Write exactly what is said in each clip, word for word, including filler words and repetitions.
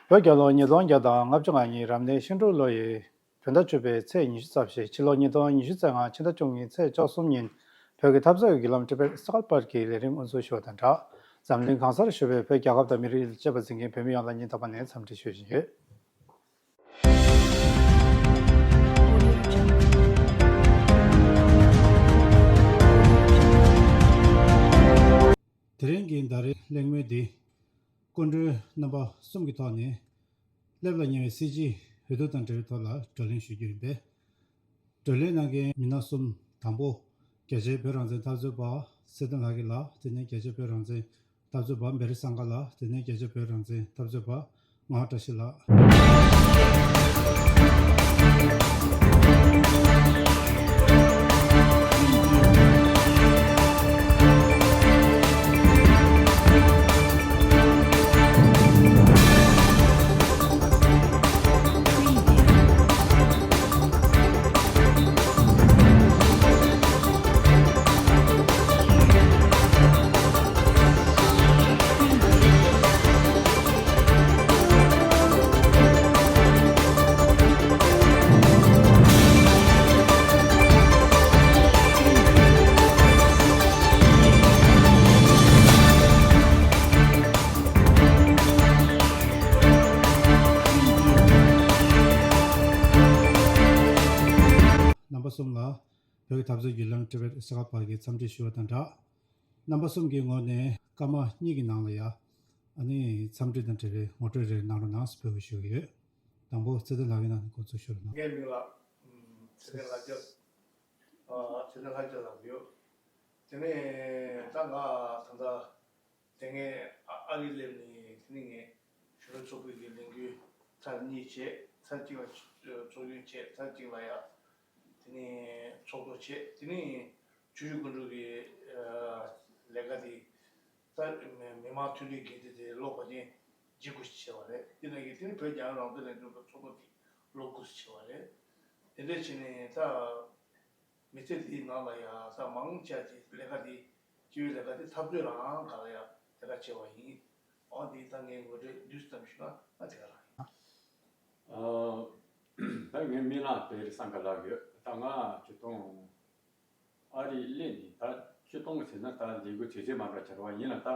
བོད་རྒྱལ་ལོ་ཉིས་སྟོང་བརྒྱ་དང་ལྔ་བཅུ་ང་གཉིས་རབ་གནས་ཤིང་འབྲུག་ལོ་ཡི་བོད་ཟླ་བཅུ་པའི་ཚེས་ཉི་ཤུ་རྩ་བཞི། ཕྱི་ལོ་ཉིས་སྟོང་ཉི་ཤུ་རྩ་ལྔ་ཕྱི་ཟླ་བཅུ་གཉིས་ཚེས་བཅུ་གསུམ་ཉིན་བོད་ཀྱི་འཐབ་རྩོད་ཀྱི་བརྒྱུད་ལམ་ཊི་བེཊ་གསལ་བར་གྱི་ལས་རིམ་དབུ་འཛུགས་ཞུ་བ་དང་སྦྲགས། འཛམ་གླིང་གང་སར་བཞུགས་པའི་བོད་རྒྱལ་ཁབ་དང་མི་རིགས་ལ་གཅེས་པར་འཛིན་མཁན་བོད་མི་ཡོངས་ལ་སྙིང་ཐག་པ་ནས་འཚམས་འདྲི་ཞུ་བཞིན་ཡོད། དེ་རིང་གི་ཟླ་རེའི་གླེང་མོལ་འདི། སྐུ་མགྲོན་རྣམ་པ་གསུམ་གྱི་ཐོག་ནས། སླེབས་ལ་ཉེ་བའི་སྲིད་སྤྱིའི་འོས་བསྡུ་དང་འབྲེལ་བའི་ཐོག་ལ་བགྲོ་གླེང་ཞུ་རྒྱུ་ཡིན་པས། བགྲོ་གླེང་གནང་མཁན་མི་སྣ་གསུམ། དང་པོ། རྒྱ་ཆེའི་བོད་རང་བཙན་འཐབ་རྩོད་པ་ཚེ་བརྟན་ལགས་ཀྱིས་ལ། དེ་ནས་རྒྱ་ཆེའི་བོད་རང་བཙན་འཐབ་རྩོད་པ་བེ་རི་སངྒ་ལགས། དེ་ནས་རྒྱ་ཆེའི་བོད་རང་བཙན་འཐབ་རྩོད་པ་ངག་དབང་བཀྲ་ཤིས་ལགས། རྣམ་པ་གསུམ་ལ་བོད་ཀྱི་འཐབ་རྩོད་བརྒྱུད་ལམ་ཊི་བེཊ་གསལ་བར་གྱི་འཚམས་འདྲི་ཞུ་བ་དང་སྦྲགས། རྣམ་པ་གསུམ་གྱི་ངོས་ནས་སྐར་མ་གཉིས་ཀྱི་ནང་ལ་ཡ། ཨ་ནི་འཚམས་འདྲི་དང་འབྲེལ་བའི་ངོ་སྤྲོད་རེ་གནང་རོགས་གནང་ཟེར་འབོད་སྐུལ་ཞུ་གི་ཡོད། དང་པོ་ཚེ་བརྟན་ལགས་ཀྱི་ནང་ནས་འགོ་འཛུགས་ཞུ་རོགས་གནང་། ངའི་མིང་ལ་ཨམ་ཚེ་བརྟན་ལྷ་རྒྱལ། ཨ་ཚེ་བརྟན་ལྷ་རྒྱལ་ལབ་ཡོད། དེ་ནས་ད་ང་ད་ལྟ་དེ་སྔའི་ཨ་ཨ་རི་སླེབས་ནས་དེ་ནས་ངས་གཞོན་ནུ་ཚོགས་པའི་གི་ལས་འགུལ་ཚར་གཉིས་བྱས། ཚར་གཅིག་ལ་ཚོགས་ཆུང་བྱས། ཚར་གཅིག་ལ་ཡ་དེ་ནས་ཚོགས་གཙོ་བྱས། དེ་ནས་ཆུ་བཞི་སྒང་དྲུག་གི་ཨ་ལས་ཀ་དེ་ད་མི་མང་མཐུན་སྒྲིལ་འགན་འཛིན་དེ་ལོ་འགའ་ཅན་རྗེས་འགོ་ཞིག་བྱས་པ་རེད། དེ་ནས་དེ་ནས་བོད་རྒྱལ་ཡོངས་རང་བཙན་ལྷན་ཚོགས་ཀྱི་ཚོགས་གཙོ་དེ་ལོ་དགུ་ཞིག་བྱས་པ་རེད། དེ་འདྲ་བྱས་ནས་ད། མི་ཚེ་འདིའི་ནང་ལ་ཡང་ས་མང་ཆེ་ཅིག་ལས་ཀ་འདི་སྤྱི་པའི་ལས་ཀ་འདི་འཐབ་རྩོད་རང་ག་ལ་ཡང་ལས་ཀ་བྱས་པ་ཡིན། འོ་འདི་ད་ངས་ངོ་སྤྲོད་བསྡུས་ཙམ་ཞུས་ན་ང་དེ་ག་རང་ཡིན། ཨ། ད་ངའི་མིང་ལ་བེ་རི་སངྒ་ལགས་ཡོད། ད་ང་ཆིག་སྟོང་ཨ་རི་སླེབས་ནས་ད་ཆིག་སྟོང་ཟེར་ན་ད་ལས་འགུལ་བྱེད་ཆེད་མ་འདྲ་བྱ་བ་ཡིན་ལ། ད་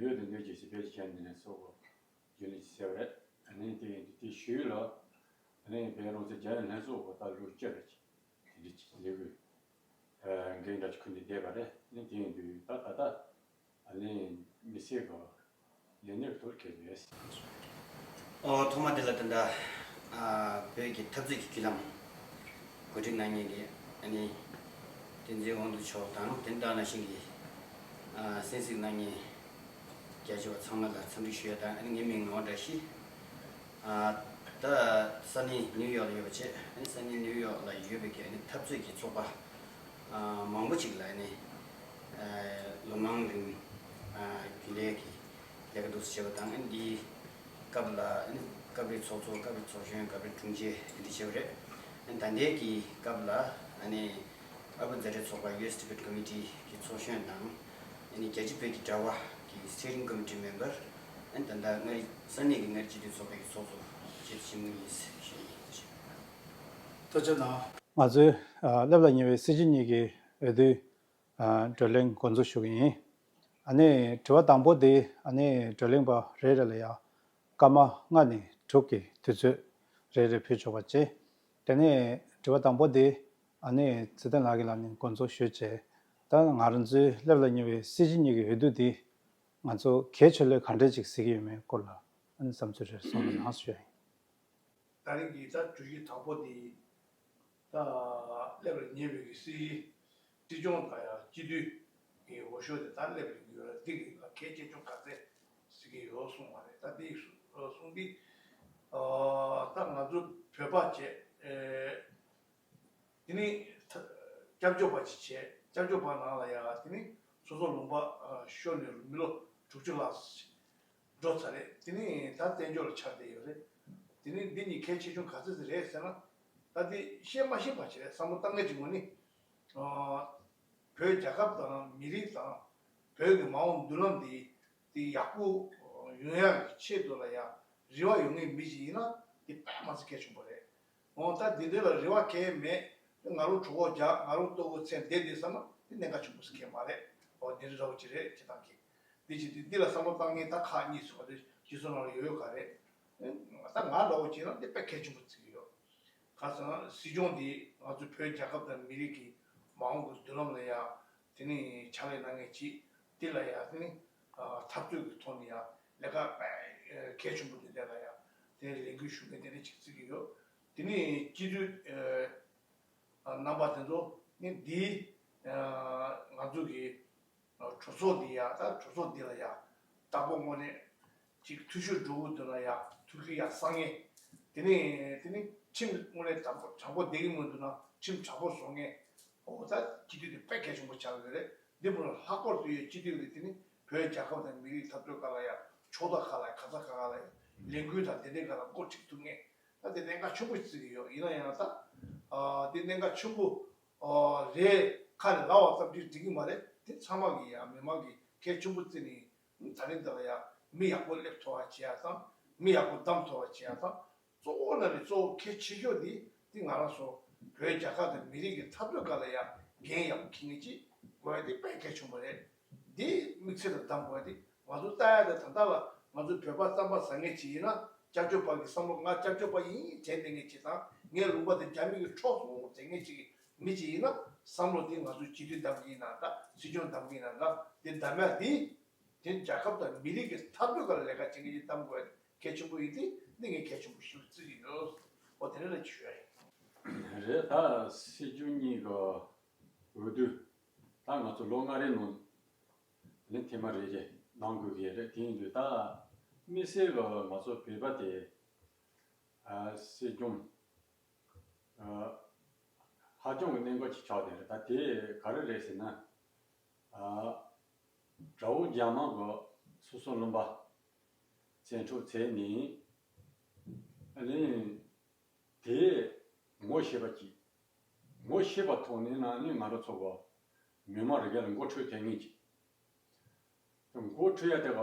ཡོད་དེ་འདོད་ཀྱི་ཞིབ་ཕྲ་ཞིག་བྱས་ནས་ནས་སོ་གོ་རྒྱུན་ལས་ཀྱི་ཟེར་བ་རེད། ཨ་ནི་དེ་དེ་ཞུས་ལ། ཨ་ནི་བོད་རང་བཙན་རྒྱལ་ཡོངས་ལྷན་ཚོགས་ཀྱི་ད་ལོ་བཅུ་རེ་ཅིག་དེ་འདྲ་ཅིག་ལས་འགུལ་འགན་འདྲ་ཅིག་ཁུར་ནས་བསྡད་པ་རེད། ཨ་ནི་དེ་ཡིན་དུས་ད་ད་ལྟ་ཨ་ནི་མི་སེར་གྱི་ལས་སྣེ་ཐོག་འཁེལ་ཡོད། ཨོ་ཐོག་མ་དེ་ལ་ད་ལྟ་ཨ་བོད་ཀྱི་འཐབ་རྩོད་ཀྱི་བརྒྱུད་ལམ་གོ་སྒྲིག་གནང་མཁན་གྱི་ཨ་ནི་བསྟན་འཛིན་དབང་འདུས་མཆོག་དང་། དེ་དང་ནང་བཞིན་གྱི་ཨ་གསན་གཟིགས་གནང་མཁན་རྒྱ་ཆེ་བ་ཚང་མ་ལ་འཚམས་འདྲི་ཞུ་ཡ་དང་། ཨ་ནི་ངའི་མིང་ངག་དབང་བཀྲ་ཤིས། ཨ་ད་ས་གནས་ནིའུ་ཡོག་ལ་ཡོད་པ་བྱས། ཨ་ནི་ས་གནས་ནིའུ་ཡོག་ལ་ཡོད་པའི་གི་ཨ་ནི་འཐབ་རྩོད་ཀྱི་ཚོགས་པ་ཨ་མང་པོ་ཅིག་ལ་ཨ་ནི་ཨ་ལོ་མང་རིང་ཨ་རྒྱུན་ལས་ཀྱི་ལས་ཀ་འདུག་སེ་བྱས་པ་དང་། ཨ་ནི་འདིའི་སྐབས་ལ་ཨ་ནི་སྐབས་རེ་ཚོགས་གཙོ། སྐབས་རེ་ཚོགས་གཞོན། སྐབས་རེ་དྲུང་ཆེ་དེ་འདྲ་བྱས་པ་རེད། ཨ་ནི་ད་ལྟའི་གི་སྐབས་ལ་ཨ་ནི་ཨ་ཕོ་མཛའ་འབྲེལ་ཚོགས་པ་ཡུ་ཨེས་ཊི་བེཊ་ཀོ་མི་ཊི་གི་ཚོགས་གཞོན་དང་། ཨ་ནི་རྒྱལ་སྤྱིའི་བོད་ཀྱི་དྲ་བ་གི་སི་ཊི་ཡ་རིང་ཀོ་མི་ཊི་མེམ་བར། ཨ་ནི་ད་ལྟ་མངའ་རིས་ས་གནས་ཀྱི་མངའ་རིས་སྤྱི་འཐུས་ཚོགས་པའི་གི་ཚོགས་གཙོ་བྱས་བཞིན་ཡིན་ཞུ་ཡིན། ཐུགས་རྗེ་གནང་། ང་ཚོའི་ཨ་སླེབས་ལ་ཉེ་བའི་སྲིད་སྤྱི་གཉིས་ཀྱི་འོས་བསྡུའི་ཨ་བགྲོ་གླེང་འགོ་འཛུགས་ཞུ་གི་ཡིན། ཨ་ནི་དྲི་བ་དང་པོ་དེ། ཨ་ནི་བགྲོ་གླེང་པ་རེ་རེ་ལ་ཡང་སྐར་མ་ལྔ་ནས་དྲུག་གི་དུས་ཚོད་རེ་རེ་ཕུལ་ཆོག་པ་བྱས། དེ་ནས་དྲི་བ་དང་པོ་དེ་ཨ་ནི་ཚེ་བརྟན་ལགས་ཀྱིས་ལ་ནི་འགོ་འཛུགས་ཞུས་བྱས། ད་ང་རང་ཚོའི་སླེབས་ལ་ཉེ་བའི་སྲིད་སྤྱི་གཉིས་ཀྱི་འོས་བསྡུ་འདི་ང་ཚོ་གལ་ཆེ་ལོས་ག་འདྲས་ཅིག་གཟིགས་ཀྱི་ཡོད་མེད་སྐོར་ལ་ཨ་ནི་བསམ་ཚུལ་རེ་གསུང་རོགས་གནང་ཞུ་ཡ་ཡིན། ད་རིང་གི་ད་གྲོས་གཞི་དང་པོ་དེ་ད་སླེབས་ལ་ཉེ་བའི་གི་སྲིད་སྤྱི་སྲིད་སྐྱོང་དང་ཡང་སྤྱི་འཐུས་ཀྱི་འོས་ཤོག་དེ་ད་སླེབས་ལ་ཡོད་ལ། འདི་གི་ལ་གལ་ཆེ་ཆུང་ག་ཚད་ཟེར་གི་ཡོད་གསུངས་པ་རེད། ད་འདི་གསུང་འདི་ད་ང་ཚོ་བོད་པ་བྱས། དེ་ནི་ད་སྐྱབས་བཅོལ་བ་ཅིག་བྱས། སྐྱབས་བཅོལ་བ་ནང་ལ་ཡ་དེ་ནི་སོ་སོ་ལུང་པ་ཤོར་ནས་མི་ལོ་དྲུག་ཅུ་ལྷག་འགྲོ་ཚར་རེད། དེ་ནི་ད་བཙན་བྱོལ་ལ་ཆགས་བསྡད་ཡོད་རེད། དེ་ནི་འདི་གཉིས་གལ་ཆེ་ཆུང་ག་ཚོད་ཅིག་རེད་ཟེར་ན། ད་དེ་ཤེས་མ་ཤེས་པ་ཅིག་རེད། བསམ་བློ་བཏང་མཁན་གྱི་ངོས་ནས་བོད་རྒྱལ་ཁབ་དང་མི་རིགས་དང་བོད་ཀྱི་མ་འོངས་མདུན་ལམ་འདི་དེ་ཡག་པོ་ཡོང་ཡག་གི་ཆེད་དུ་ལ་ཡ། རེ་བ་ཡོད་མཁན་མི་ཞིག་ཡིན་ན་དེ་དཔེ་མ་སྲིད་གལ་ཆེན་པོ་རེད། འོ་ད་འདི་འདྲ་ལ་རེ་བ་གང་ཡང་མེད། ང་རང་གྲོད་ཁོག་རྒྱགས། ང་རང་ལྟོ་གོས་ཚད་བསྡད་བསྡད་བསམ་ན་དེ་གནད་འགག་ཆེན་པོ་ཞིག་གང་ཡང་མ་རེད། འོ་འདི་འདྲ་འདྲ་བོ་ཅིག་རེད། བྱེད་སྟངས་ཀྱི་འདི་ཅིག་འདི་འདི་ལ་བསམ་བློ་བཏང་མཁན་ད་ཁག་གཉིས་ཟེར་བ་དེ་སྤྱི་ཚོགས་ནང་ལ་ཡོད་ཡོད་ག་རེད། ད་ང་འདྲ་བོ་བྱས་ན་དེ་དཔེ་གལ་ཆེན་པོ་བརྩི་གི་ཡོད། ཁ་སང་སྲིད་སྐྱོང་འདི་ང་ཚོ་བོད་རྒྱལ་ཁབ་དང་མི་རིགས་ཀྱི་མ་འོངས་ཀྱི་མདུན་ལམ་ལ་ཡང་དེ་ནི་ཕྱག་ལས་གནང་མཁན་ཅིག་དེ་ལ་ཡང་དེ་ནི་འཐབ་རྩོད་ཀྱི་ཐོག་ནས་ཡང་ལས་ཀ་དཔེ་གལ་ཆེན་པོ་དེ་འདྲ་ལ་ཡང་དེ་ནི་ལས་འགུལ་ཞུ་མཁན་དེ་འདྲ་ཅིག་བརྩི་གི་ཡོད། དེ་ནི་སྤྱི་འཐུས་རྣམ་པ་དེ་ཚོ་ནི་འདི་ང་ཚོ་གི་གྲོས་ཚོགས་འདི་ཡང་ད་གྲོས་ཚོགས་འདི་ལ་ཡང་བདག་པོ་དངོས་གནས་ཅིག་འཐུས་ཤོར་འགྲོ་གི་འདུག་ན་ཡང་ཐུགས་ཁུར་ཡང་གསང་ངེས། དེ་ནས་དེ་ནས་ཁྲིམས་དངོས་གནས་དྲང་པོ་དྲང་པོ་བསྡད་ཀྱི་མི་འདུག་ན་ཁྲིམས་དྲང་པོ་བཟོ་མཁན། འོ་ད་སྤྱི་འཐུས་དེ་དཔེ་གལ་ཆེན་པོ་ཆགས་ཡོད་རེད། འདི་མོ་ལ་ལྷག་པར་དུ་ཡོད་སྤྱི་འཐུས་དེ་དེ་ནི་བོད་རྒྱལ་ཁབ་དང་མི་རིགས་འཐབ་རྩོད་སྒང་ལ་ཡང་ཕྱོགས་མཐའ་ཁག་ལ་ཡང་ག་ས་ག་ག་ལ་ཡང་ལས་འགུལ་དང་དེ་འདྲའི་སྒང་ལ་འགོ་ཁྲིད་ཐུབ་མཁན། ད་དེ་གནད་འགག་ཆེན་པོ་ཞིག་བརྩི་གི་ཡོད། ཡིན་ན་ཡང་ད་ཨ་དེ་གནད་འགག་ཆེན་པོ་ཨ་རེད། ཁ་ནས་ལབ་པ་ཙམ་གྱིས་འགྲིག་གི་མ་རེད། དེ་ཚང་མ་གིས་ཡང་མི་མང་གིས་གལ་ཆེན་པོ་བརྩིས་ནས་ད་རིང་འདི་ལ་ཡང་མི་ཡག་པོ་སླེབས་ཐུབ་པ་བྱེད་ཡག་དང་མི་ཡག་པོ་བདམས་ཐུབ་པ་བྱེད་ཡག་དང་། གཙོ་བོ་ལ་ནི་གཙོ་བོ་གལ་ཆེ་ཤོས་དེ་དེ་ང་རང་ཚོ་བོད་རྒྱལ་ཁབ་དང་མི་རིགས་ཀྱི་འཐབ་རྩོད་སྒང་ལ་ཡང་འགན་ཡག་པོ་འཁྱེར་མཁན་ཅིག་དགོས་ཡ་དེ་དཔེ་གལ་ཆེན་པོ་རེད། འདི་དམིགས་བསལ་དུ་གདམ་དགོས་ཡ་དེ་ང་ཚོ་ལྟ་ཡ་དེ་ད་ལྟ་ལ་ང་ཚོ་བོད་པ་རྩམ་པ་ཟ་མཁན་ཅིག་ཡིན་ན་སྐྱབས་བཅོལ་པ་གི་བསམ་བློ། ང་སྐྱབས་བཅོལ་པ་ཡིན་དྲན་བསྡད་མཁན་ཅིག་དང་། ངའི་ལུང་པ་དེ་རྒྱ་མི་གིས་འཕྲོག་སོང་དྲན་མཁན་ཅིག་གི་མི་ཅིག་ཡིན་ན་བསམ་བློ་དེ་ང་ཚོ་སྤྱི་འཐུས་གདམ་གི་ཡིན་ན་འདྲ། སྲིད་སྐྱོང་གདམ་གི་ཡིན་ན་འདྲ། དེ་གདམ་ཡ་དེ་དེ་རྒྱལ་ཁབ་དང་མི་རིགས་ཀྱི་འཐབ་རྩོད་སྒང་ལ་ལས་ཀ་བྱེད་མཁན་ཅིག་གདམ་དགོས་ཡ་དེ་གལ་ཆེན་པོ་ཡིན་ཏེ། འདི་ངས་གལ་ཆེན་པོ་ཞིག་བརྩི་གི་ཡོད། འོ་དེ་འདྲ་ལ་ཅིག་ཞུ་ཡ་ཡིན། རེད། ད་སྲིད་སྐྱོང་གཉིས་ཀྱི་འོས་བསྡུ་ད་ང་ཚོ་ལོ་ལྔ་རེའི་ནང་ནས་ཐེངས་མ་རེ་རེ་གནང་དགོས་ཀྱི་རེད། དེ་ཡིན་དུས་ད་དམིགས་བསལ་གྱི་ང་ཚོ་བོད་པ་དེ་ཨ་སྲིད་སྐྱོང་ཨ་ཧ་ཅང་གི་གནད་འགག་ཅིག་ཆགས་བསྡད་རེད། ད་དེ་ག་རེ་རེད་ཟེར་ན། ཨ་དགྲ་བོ་རྒྱ་དམར་གྱིས་སོ་སོའི་ལུང་པ་བཙན་འཕྲོག་བྱས་ནས། ཨ་ནི་དེ་ངོ་ཤེས་པ་ཅིག་ངོ་ཤེས་པ་ཐོག་ནས་ན་ནི་ང་རང་ཚོ་གི་མི་མང་རེ་འགའ་ལ་མགོ་འཁྲུད་ཐེབས་ངེས་ཀྱི། མགོ་འཁྲུད་ཡ་དེ་ག་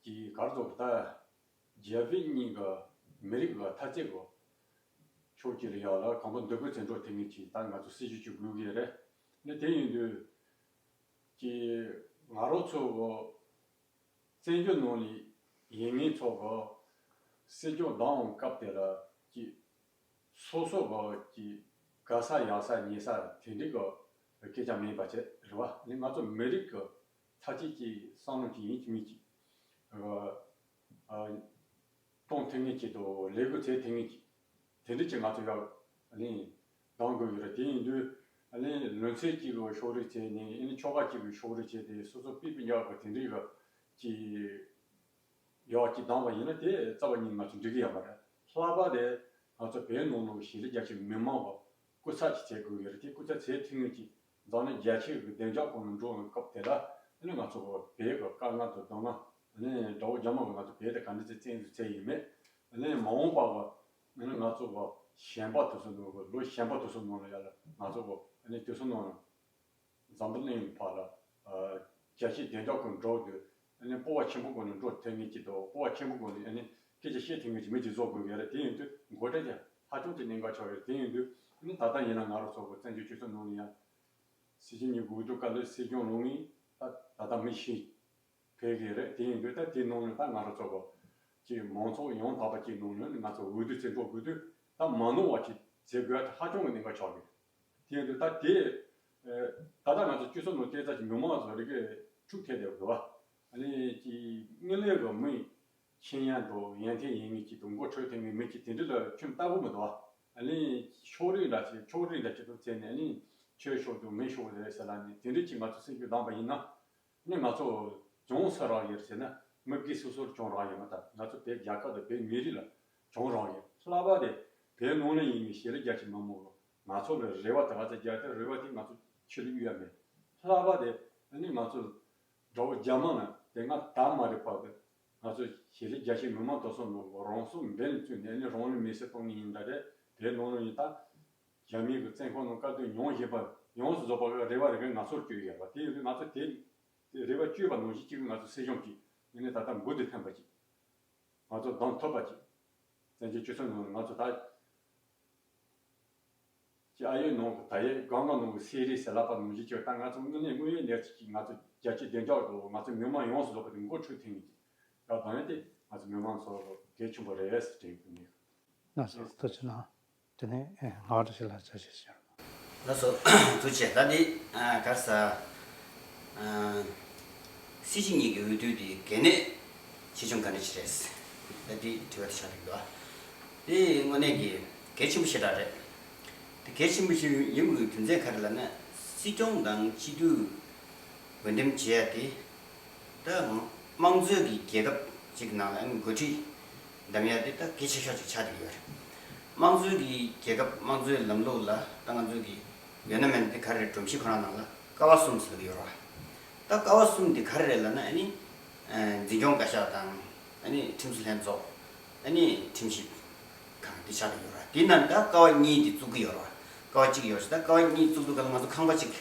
གི་གར་ཚོགས་ད་རྒྱ་བོད་གཉིས་ཀ་མི་རིགས་ཀ་ཐ་ཚིག་ག་ཕྱོགས་གཅིག་ལ་ཡ་ལ་གང་པོ་འདུ་འགོད་བཙན་འཕྲོག་ཐེབས་ངེས་ཀྱི། ད་ང་ཚོ་སྲིད་ཇུས་ཅིག་དགོས་ཀྱི་རེད། ནི་དེ་ཡིན་དུས་ཀྱི་ང་རང་ཚོ་གི་བཙན་བྱོལ་ནང་ལ་ཡིན་མཁན་ཚོ་གི་སྲིད་སྐྱོང་བདམས་སྐབས་དེ་ལ་ཀྱི་སོ་སོ་གི་ཀྱི་དགའ་ས་ཡག་ས་ཉེས་ས་དེ་འདྲའི་གི་སྐད་ཆ་མེད་པ་བྱས་རེད་བ། ནི་ང་ཚོ་མི་རིགས་ཀྱི་ཐ་ཆད་ཀྱི་བསམ་བློ་ཅིག་ཡིན་གཅིག་མིན་གཅིག་ཨ་ཨ་གཏོང་ཐུབ་མཁན་ཅིག་དང་ལས་འགུལ་བྱེད་ཐུབ་མཁན་ཅིག་དེ་འདྲ་ཅིག་ང་ཚོ་ཡག་ཨ་ནི་གདམ་དགོས་ཀྱི་རེད། དེ་ཡིན་དུས་ཨ་ནི་ལུང་ཚན་གཅིག་གི་ཕྱོགས་རིས་བྱས་ནས། ཨ་ནི་ཆོལ་ཁ་གཅིག་གི་ཕྱོགས་རིས་བྱས་ཏེ་སོ་སོ་པི་པི་ཉག་གི་དེ་འདྲའི་གི་ཅིག་ཡག་ཅིག་གདམ་པ་ཡིན་ན་དེ་རྩ་བ་ཉིད་ང་ཚོ་འགྲིག་གི་ཡོད་མ་རེད། ལྷག་པར་དེ་ང་ཚོ་བོད་ནང་ལོགས་ཤེས་རིག་རྒྱ་ཆེ་མི་མང་བ་སྐུ་ཚབ་ཅིག་བྱེད་དགོས་ཀྱི་རེད། དེ་སྐུ་ཚབ་བྱེད་ཐུབ་མཁན་ཅིག་འཛམ་གླིང་རྒྱ་ཆེ་གི་བདེ་འཇགས་ཁོངས་ནང་འགྲོ་བའི་སྐབས་དེ་ལ་ཨ་ནི་ང་ཚོ་བོད་ཀྱི་དཀའ་ངལ་དང་སྡུག་བསྔལ། ཨ་ནི་དགྲ་བོ་རྒྱ་དམར་གྱིས་ང་ཚོ་བོད་དེ་ག་འདྲ་ཅིག་བཙན་འཛུལ་བྱས་ཡིན་མིན། ཨ་ནི་མ་འོངས་པ་གི་ཨ་ནི་ང་ཚོ་བོད་གཞན་པ་དེ་ཚོ་ནང་གི་ལོ་གཞན་པ་དེ་ཚོ་ནང་ལ་ཡ་ལ་ང་ཚོ་བོད་ཨ་ནི་དེ་ཚོ་ནང་ལ་འཛམ་བུ་གླིང་བར་ལ་ཨ་རྒྱལ་སྤྱིའི་བདེ་འཇགས་ཁོངས་འགྲོ་དུས་ཨ་ནི་སྤོབས་པ་ཆེན་པོ་སྒོ་ནས་འགྲོ་ཐུབ་མཁན་ཅིག་དང་། སྤོབས་པ་ཆེན་པོ་སྒོ་ནས་ཨ་ནི་སྐད་ཆ་བཤད་ཐུབ་མཁན་ཅིག་མི་ཅིག་བཟོ་དགོས་ཀྱི་རེད། དེ་ཡིན་དུས་འགོ་ཁྲིད་ཅིག་ཧ་ཅང་གི་གནད་འགག་ཆགས་ཀྱི་རེད། དེ་ཡིན་དུས་ཨ་ནི་ད་ལྟ་ཡིན་ན་ང་རང་ཚོ་བོད་བཙན་བྱོལ་སྤྱི་ཚོགས་ནང་ལ་ཡང་སྲིད་སྤྱི་གཉིས་འོས་བསྡུ་སྐབས་ལ་སྲིད་སྐྱོང་ལངས་མཁན་ད་ད་ལྟ་མི་ཤི་ཕེབས་ཀྱི་རེད། དེ་ཡིན་དུས་ད་དེ་ནང་ནས་ད་ང་རང་ཚོ་བོད་ཀྱི་མང་ཚོགས་ཡང་དག་པ་ཅིག་ནང་ནས་ང་ཚོ་འོས་བསྡུ་བྱེད་འགྲོ་དགོས་དུས་ད་མ་ནོར་བ་ཅིག་བྱེད་དགོས་ཡ་དེ་ཧ་ཅང་གི་གནད་འགག་ཆགས་ཀྱི་རེད། དེ་ཡིན་དུས་ད་དེ་ད་ལྟ་ང་ཚོ་སྤྱི་ཚོགས་ནང་སྐད་ཆ་ཅིག་མི་མང་ཚོ་རེ་གས་འཁྲུག་ཐེབས་བསྡད་དགོས་པ། ཨ་ནི་ཅིག་དངོས་གནས་ཀྱི་མི་ཤེས་ཡོན་དང་ཡོན་ཏན་ཡིན་མཁན་ཅིག་དང་མགོ་འཁྲོལ་ཐེབས་མཁན་མི་ཅིག་དེ་འདྲ་ལ་ཁྱོན་ལྟ་གི་མི་འདུག་ཨ་ནི་ཕྱོགས་རིས་འདྲ་ཅིག་ཕྱོགས་རིས་འདྲ་ཅིག་ཏུ་བྱས་ནས། ཨ་ནི་ཁྱོད་ཕྱོགས་དང་ངའི་ཕྱོགས་རེད་ཟེར་ལབ་ནས་དེ་འདྲ་ཅིག་ང་ཚོ་སེམས་ཤུགས་བསྡམས་པ་ཡིན་ན། ནི་ང་ཚོ་གྱོང་སུ་རག་ཡོད་ཟེར་ན། མི་སྒེར་སོ་སོར་གྱོང་རག་ཡོད་མ་ཐག་ང་ཚོ་བོད་རྒྱལ་ཁབ་དང་བོད་མི་རིགས་ལ་གྱོང་རག་ཡོད། ལྷག་པར་དེ་བོད་ནང་ལ་ཡིན་པའི་ཤེས་རིག་རྒྱ་ཆེ་མི་མང་གི་ང་ཚོ་ལ་རེ་བ་དེ་ག་ཚོད་རྒྱག་དེ་རེ་བ་དེ་ང་ཚོ་ཕྱི་ལ་གཡུག་ཡ་མེད། ལྷག་པར་དེ་ནི་ང་ཚོ་དགྲ་བོ་རྒྱ་དམར་ལ་དེ་སྔ་ད་མ་རེད་པ་གི་ང་ཚོ་ཤེས་རིག་རྒྱ་ཆེ་མི་མང་དེ་ཚོ་ནང་གི་རང་སྲོག་འབེན་བཙུགས་ནས་ནི་རང་ལུས་མེར་སྲེག་གཏོང་ངེས་ཡིན་ད་རེད། བོད་ནང་ལ་ཡིན་ད་རྒྱ་མི་གི་བཙོན་ཁང་ནང་དཀའ་སྡུག་མྱོང་བཞིན་པ་ཡོངས་སུ་རྫོགས་པ་གི་རེ་བ་རེ་གི་ང་ཚོར་བཅོལ་ཡོད་པ་དེ་ཡིན་དུས་ང་ཚོ་དེ། དེ་རེ་བ་བཅོལ་བ་ནང་བཞིན་གཅིག་ང་ཚོ་སྲིད་གཞུང་གིས་ངས་ནི་ད་ལྟ་འབུ་དེ་འཐེན་པ་གཅིག་ང་ཚོ་གདོང་ཐུག་པ་ཅིག་བཙན་བྱོལ་སྤྱི་ཚོགས་ནང་ང་ཚོ་ད་ཅི་ཨ་ཡོད་ནང་གི་ད་ཡོད་སྒང་ག་ནང་གི་སེ་རི་ཟེར་ལབ་པ་ནང་བཞིན་ཅིག་ད་ང་ཚོ་དངོས་གནས་དངོས་ཡོད་གནས་ཚུལ་གྱིས་ང་ཚོ་རྒྱལ་སྤྱིའི་བདེ་འཇགས་དང་ང་ཚོ་མི་མང་ཡོངས་སུ་རྫོགས་པ་དེ་མགོ་འཁྲུད་ཐེངས་ཀྱི་ད་དང་ཡོད་དེ་ང་ཚོ་མི་མང་ཚོ་གལ་ཆེན་པོ་རེད་ཟེར་དྲན་གི་མེད། ལགས་སོ་ཐུགས་རྗེ་གནང་། དེ་ནས་ཨེ་ངག་དབང་བཀྲ་ཤིས་ལགས་ཕྱག་བཞེས་ཞུ། ལགས་སོ། ཐུགས་རྗེ་ཆེ། ད་འདི་ཨ་ག་རེ་ཟ། ཨ་སྲིད་སྤྱི་གཉིས་ཀྱི་འོས་བསྡུ་དེ་གལ་གནད་ཆེ་ཆུང་ག་འདྲ་ཅིག་རེད། ད་འདི་དྲི་བ་དེ་ཆགས་ཀྱི་འདུག་ཨ། དེ་དངོས་གནས་ཀྱི་གལ་ཆེན་པོ་ཞེ་དྲག་རེད། དེ་གལ་ཆེན་པོ་ཞིག་ཡིན་དགོས་རྒྱུ་མཚན་ག་རེ་ལབ་ན། སྲིད་སྐྱོང་དང་སྤྱི་འཐུས་འོས་འདེམས་བྱེད་ཡ་དེ། ད་དམངས་གཙོའི་གི་རྒྱལ་ཁབ་ཅིག་ནང་ལ་འགོ་ཁྲིད་འདེམས་ཡ་དེ་ད་གལ་ཆེ་ཤོས་ཅིག་ཆགས་བསྡད་ཡོད་རེད། དམངས་གཙོའི་གི་རྒྱལ་ཁབ་དམངས་གཙོའི་ལམ་ལུགས་ལ་ད་ང་ཚོའི་གི་ཡོད་ན་མེད་ན་དེ་ག་རེ་རེད། སྒྲོམ་གཞི་ཁོ་རང་ནང་ལ་ཀ་བ་གསུམ་ཟེར་གི་ཡོད་རེད་བ། ད་ཀ་བ་གསུམ་དེ་ག་རེ་རེད་ལབ་ན་ཨ་ནི། ཨ་འཛིན་སྐྱོང་བཀའ་ཤག་དང་ཨ་ནི་ཁྲིམས་བཟོ་ལྷན་ཚོགས། ཨ་ནི་ཁྲིམས་ཞིབ་ཁང་དེ་ཆགས་ཀྱི་ཡོད་རེད། དེ་ནང་ད་ཀ་བ་གཉིས་དེ་བཙུགས་ཀྱི་ཡོད་རེད། ཀ་བ་གཅིག་ཡོད་རེད། ད་ཀ་བ་གཉིས་བཙུགས་དུས་སྒང་ལ་ང་ཚོ་ཁང་པ་གཅིག་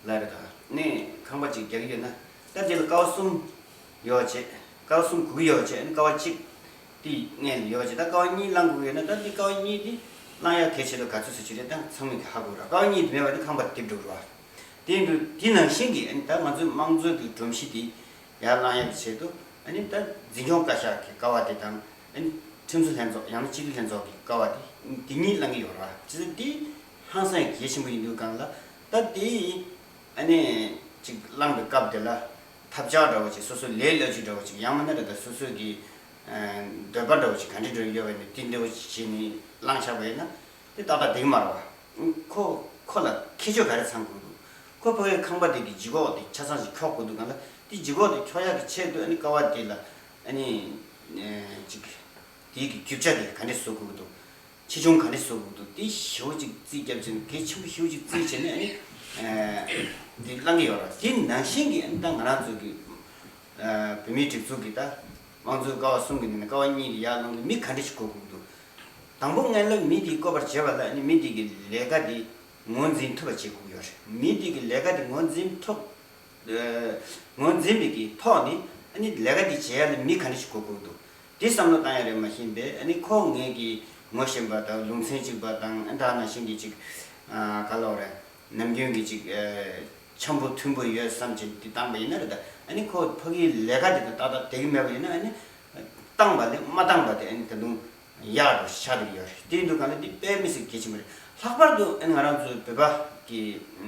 ལ་རེད། ད་ནི་ཁང་པ་གཅིག་རྒྱག་གི་ཡོད་ན། ད་དེ་ལ་ཀ་བ་གསུམ་ཡོད་བྱས། ཀ་བ་གསུམ་དགོས་ཀྱི་ཡོད་བྱས། ཨ་ནི་ཀ་བ་གཅིག་དེ་སྔོན་ལ་ཡོད་བྱས། ད་ཀ་བ་གཉིས་བླང་དགོས་ཀྱི་ཡོད་ན། ད་དེ་ཀ་བ་གཉིས་དེ་བླང་ཡག་གལ་ཆེ་དོ་ག་ཚོད་ཟེར་གྱི་རེད། ད་ཚང་མས་ཀྱི་ཧ་གོ་ར། ཀ་བ་གཉིས་དེ་མེད་པ་དེ་ཁང་པ་རྡིབ་འགྲོ་ར། དེ་འདུག་དེ་ནང་བཞིན་གྱི་ཨ་ནི་ད་ང་ཚོའི་དམངས་གཙོའི་གི་སྒྲོམ་གཞི་དེ་ཡར་བླང་ཡག་གི་ཆེད་དུ། ཨ་ནི་ད་འཛིན་སྐྱོང་བཀའ་ཤག་གི་ཀ་བ་དེ་དང་། ཨ་ནི་ཁྲིམས་བཟོ་ལྷན་ཚོགས་ཡང་ན་སྤྱི་འཐུས་ལྷན་ཚོགས་ཀྱི་ཀ་བ་དེ་དེ་གཉིས་བླང་གི་ཡོད་རེད་བ། བྱས་ཙང་དེ་ཧང་སང་གལ་ཆེན་པོ་ཡིན་དུས་སྒང་ལ། ད་དེ་ཨ་ནི་ཅིག་བླང་པའི་སྐབས་དེ་ལ་ཐབས་ཆག་འདྲ་བོ་ཅིག་སོ་སོའི་ལས་སླ་བཅོས་འདྲ་བོ་ཅིག་ཡང་མིན་ན་རེད། ད་སོ་སོའི་གི་ཨ་འདོད་པ་འདྲ་བོ་ཅིག་ག་འདྲ་འདྲ་ཡོད་པ་ཡིན་ན་དེ་འདྲ་བོ་ཅིག་བྱས་ནས་བླང་བཞག་པ་ཡིན་ན་དེ་ཏག་ཏག་འགྲིག་གི་མ་རེད་བ། ཁོ་ཁོ་ལ་ཁྱད་ཆོས་ག་རེ་ཚང་དགོས་འདུག་ཁོ་ཕ་གིའི་ཁང་པ་དེ་གི་ལྗིད་ཁོག་དེ་ཆ་ཚང་ཞིག་འཁྱོག་དགོས་འདུག་ག་ལ། དེ་ལྗིད་ཁོག་དེ་འཁྱོག་ཡག་གི་ཆེད་དུ་ཨ་ནི་ཀ་བ་དེ་ལ་ཨ་ནི་ཅིག་དེ་གི་རྒྱུ་ཆ་དེ་ག་འདྲས་བཟོ་དགོས་འདུག་ཆེ་ཆུང་ག་འདྲས་བཟོ་དགོས་འདུག་དེ་ཞེ་པོ་ཅིག་རྩིས་རྒྱབ་ཅིང་། གལ་ཆེན་པོ་ཞེ་པོ་ཅིག་རྩིས་བྱས་ནས་ཨ་ནི་དེ་བླང་གི་ཡོད་རེད། དེ་ནང་བཞིན་གྱི་ཨ་ནི་ད་ང་རང་ཚོ་གི་བོད་མིའི་སྒྲིག་འཛུགས་ཀྱི་ད་དམངས་གཙོའི་ཀ་བ་གསུམ་གྱི་ནང་ནས་ཀ་བ་གཉིས་དེ་ཡར་བླངས་ཏེ་མི་ག་འདྲ་ཞིག་བསྐོ་དགོས་འདུག་དང་པོ་སྔོན་ལ་མི་དེ་བསྐོ་བར་བྱེད་པ་ལ་ཨ་ནི་མི་དེ་གི་ལས་ཀ་དེ་ངོས་འཛིན་ཐུབ་པ་བྱེད་དགོས་ཀྱི་ཡོད་རེད། མི་དེ་གི་ལས་ཀ་དེ་ངོས་འཛིན་ཐུབ། ཨ་ངོས་འཛིན་པའི་གི་ཐོག་ནས་ཨ་ནི་ལས་ཀ་དེ་བྱེད་ཡ་ལ་མི་ག་འདྲ་ཞིག་བསྐོ་དགོས་འདུག་དེ་བསམ་བློ་བཏང་ཡ་རེད། མ་གཞི་པས་ཨ་ནི་ཁོ་ངས་ཀྱི་ངོ་ཤེས་པ་དང་ལུང་ཚན་གཅིག་པ་དང་། ཨ་ད་ནང་བཞིན་གྱི་ཅིག་ཨ་ག་ལབ་རེད། ནམ་རྒྱུན་གྱི་ཅིག་ཨ་འཆམ་པོ་མཐུན་པོ་ཡོད་བསམ་བྱས་དེ་བཏང་པ་ཡིན་ན་རེད། ད་ཨ་ནི་ཁོ་ཕ་གིའི་ལས་ཀ་དེ་དང་ཏག་ཏག་བསྡད་ཀྱི་མེད་པ་ཡིན་ན་ཨ་ནི་བཏང་པ་ལས་མ་བཏང་པ་དེ་ཨ་ནི་ད་དུང་ཡག་རུ་ཆགས་བསྡད་ཀྱི་ཡོད་རེད། དེ་ཡིན་དུས་གང་ལ་འདི་དཔེ་མི་སྲིད་གལ་ཆེན་པོ་རེད། ལྷག་པར་དུ་ཨ་ནི་ང་རང་ཚོའི་བོད་པ་གི་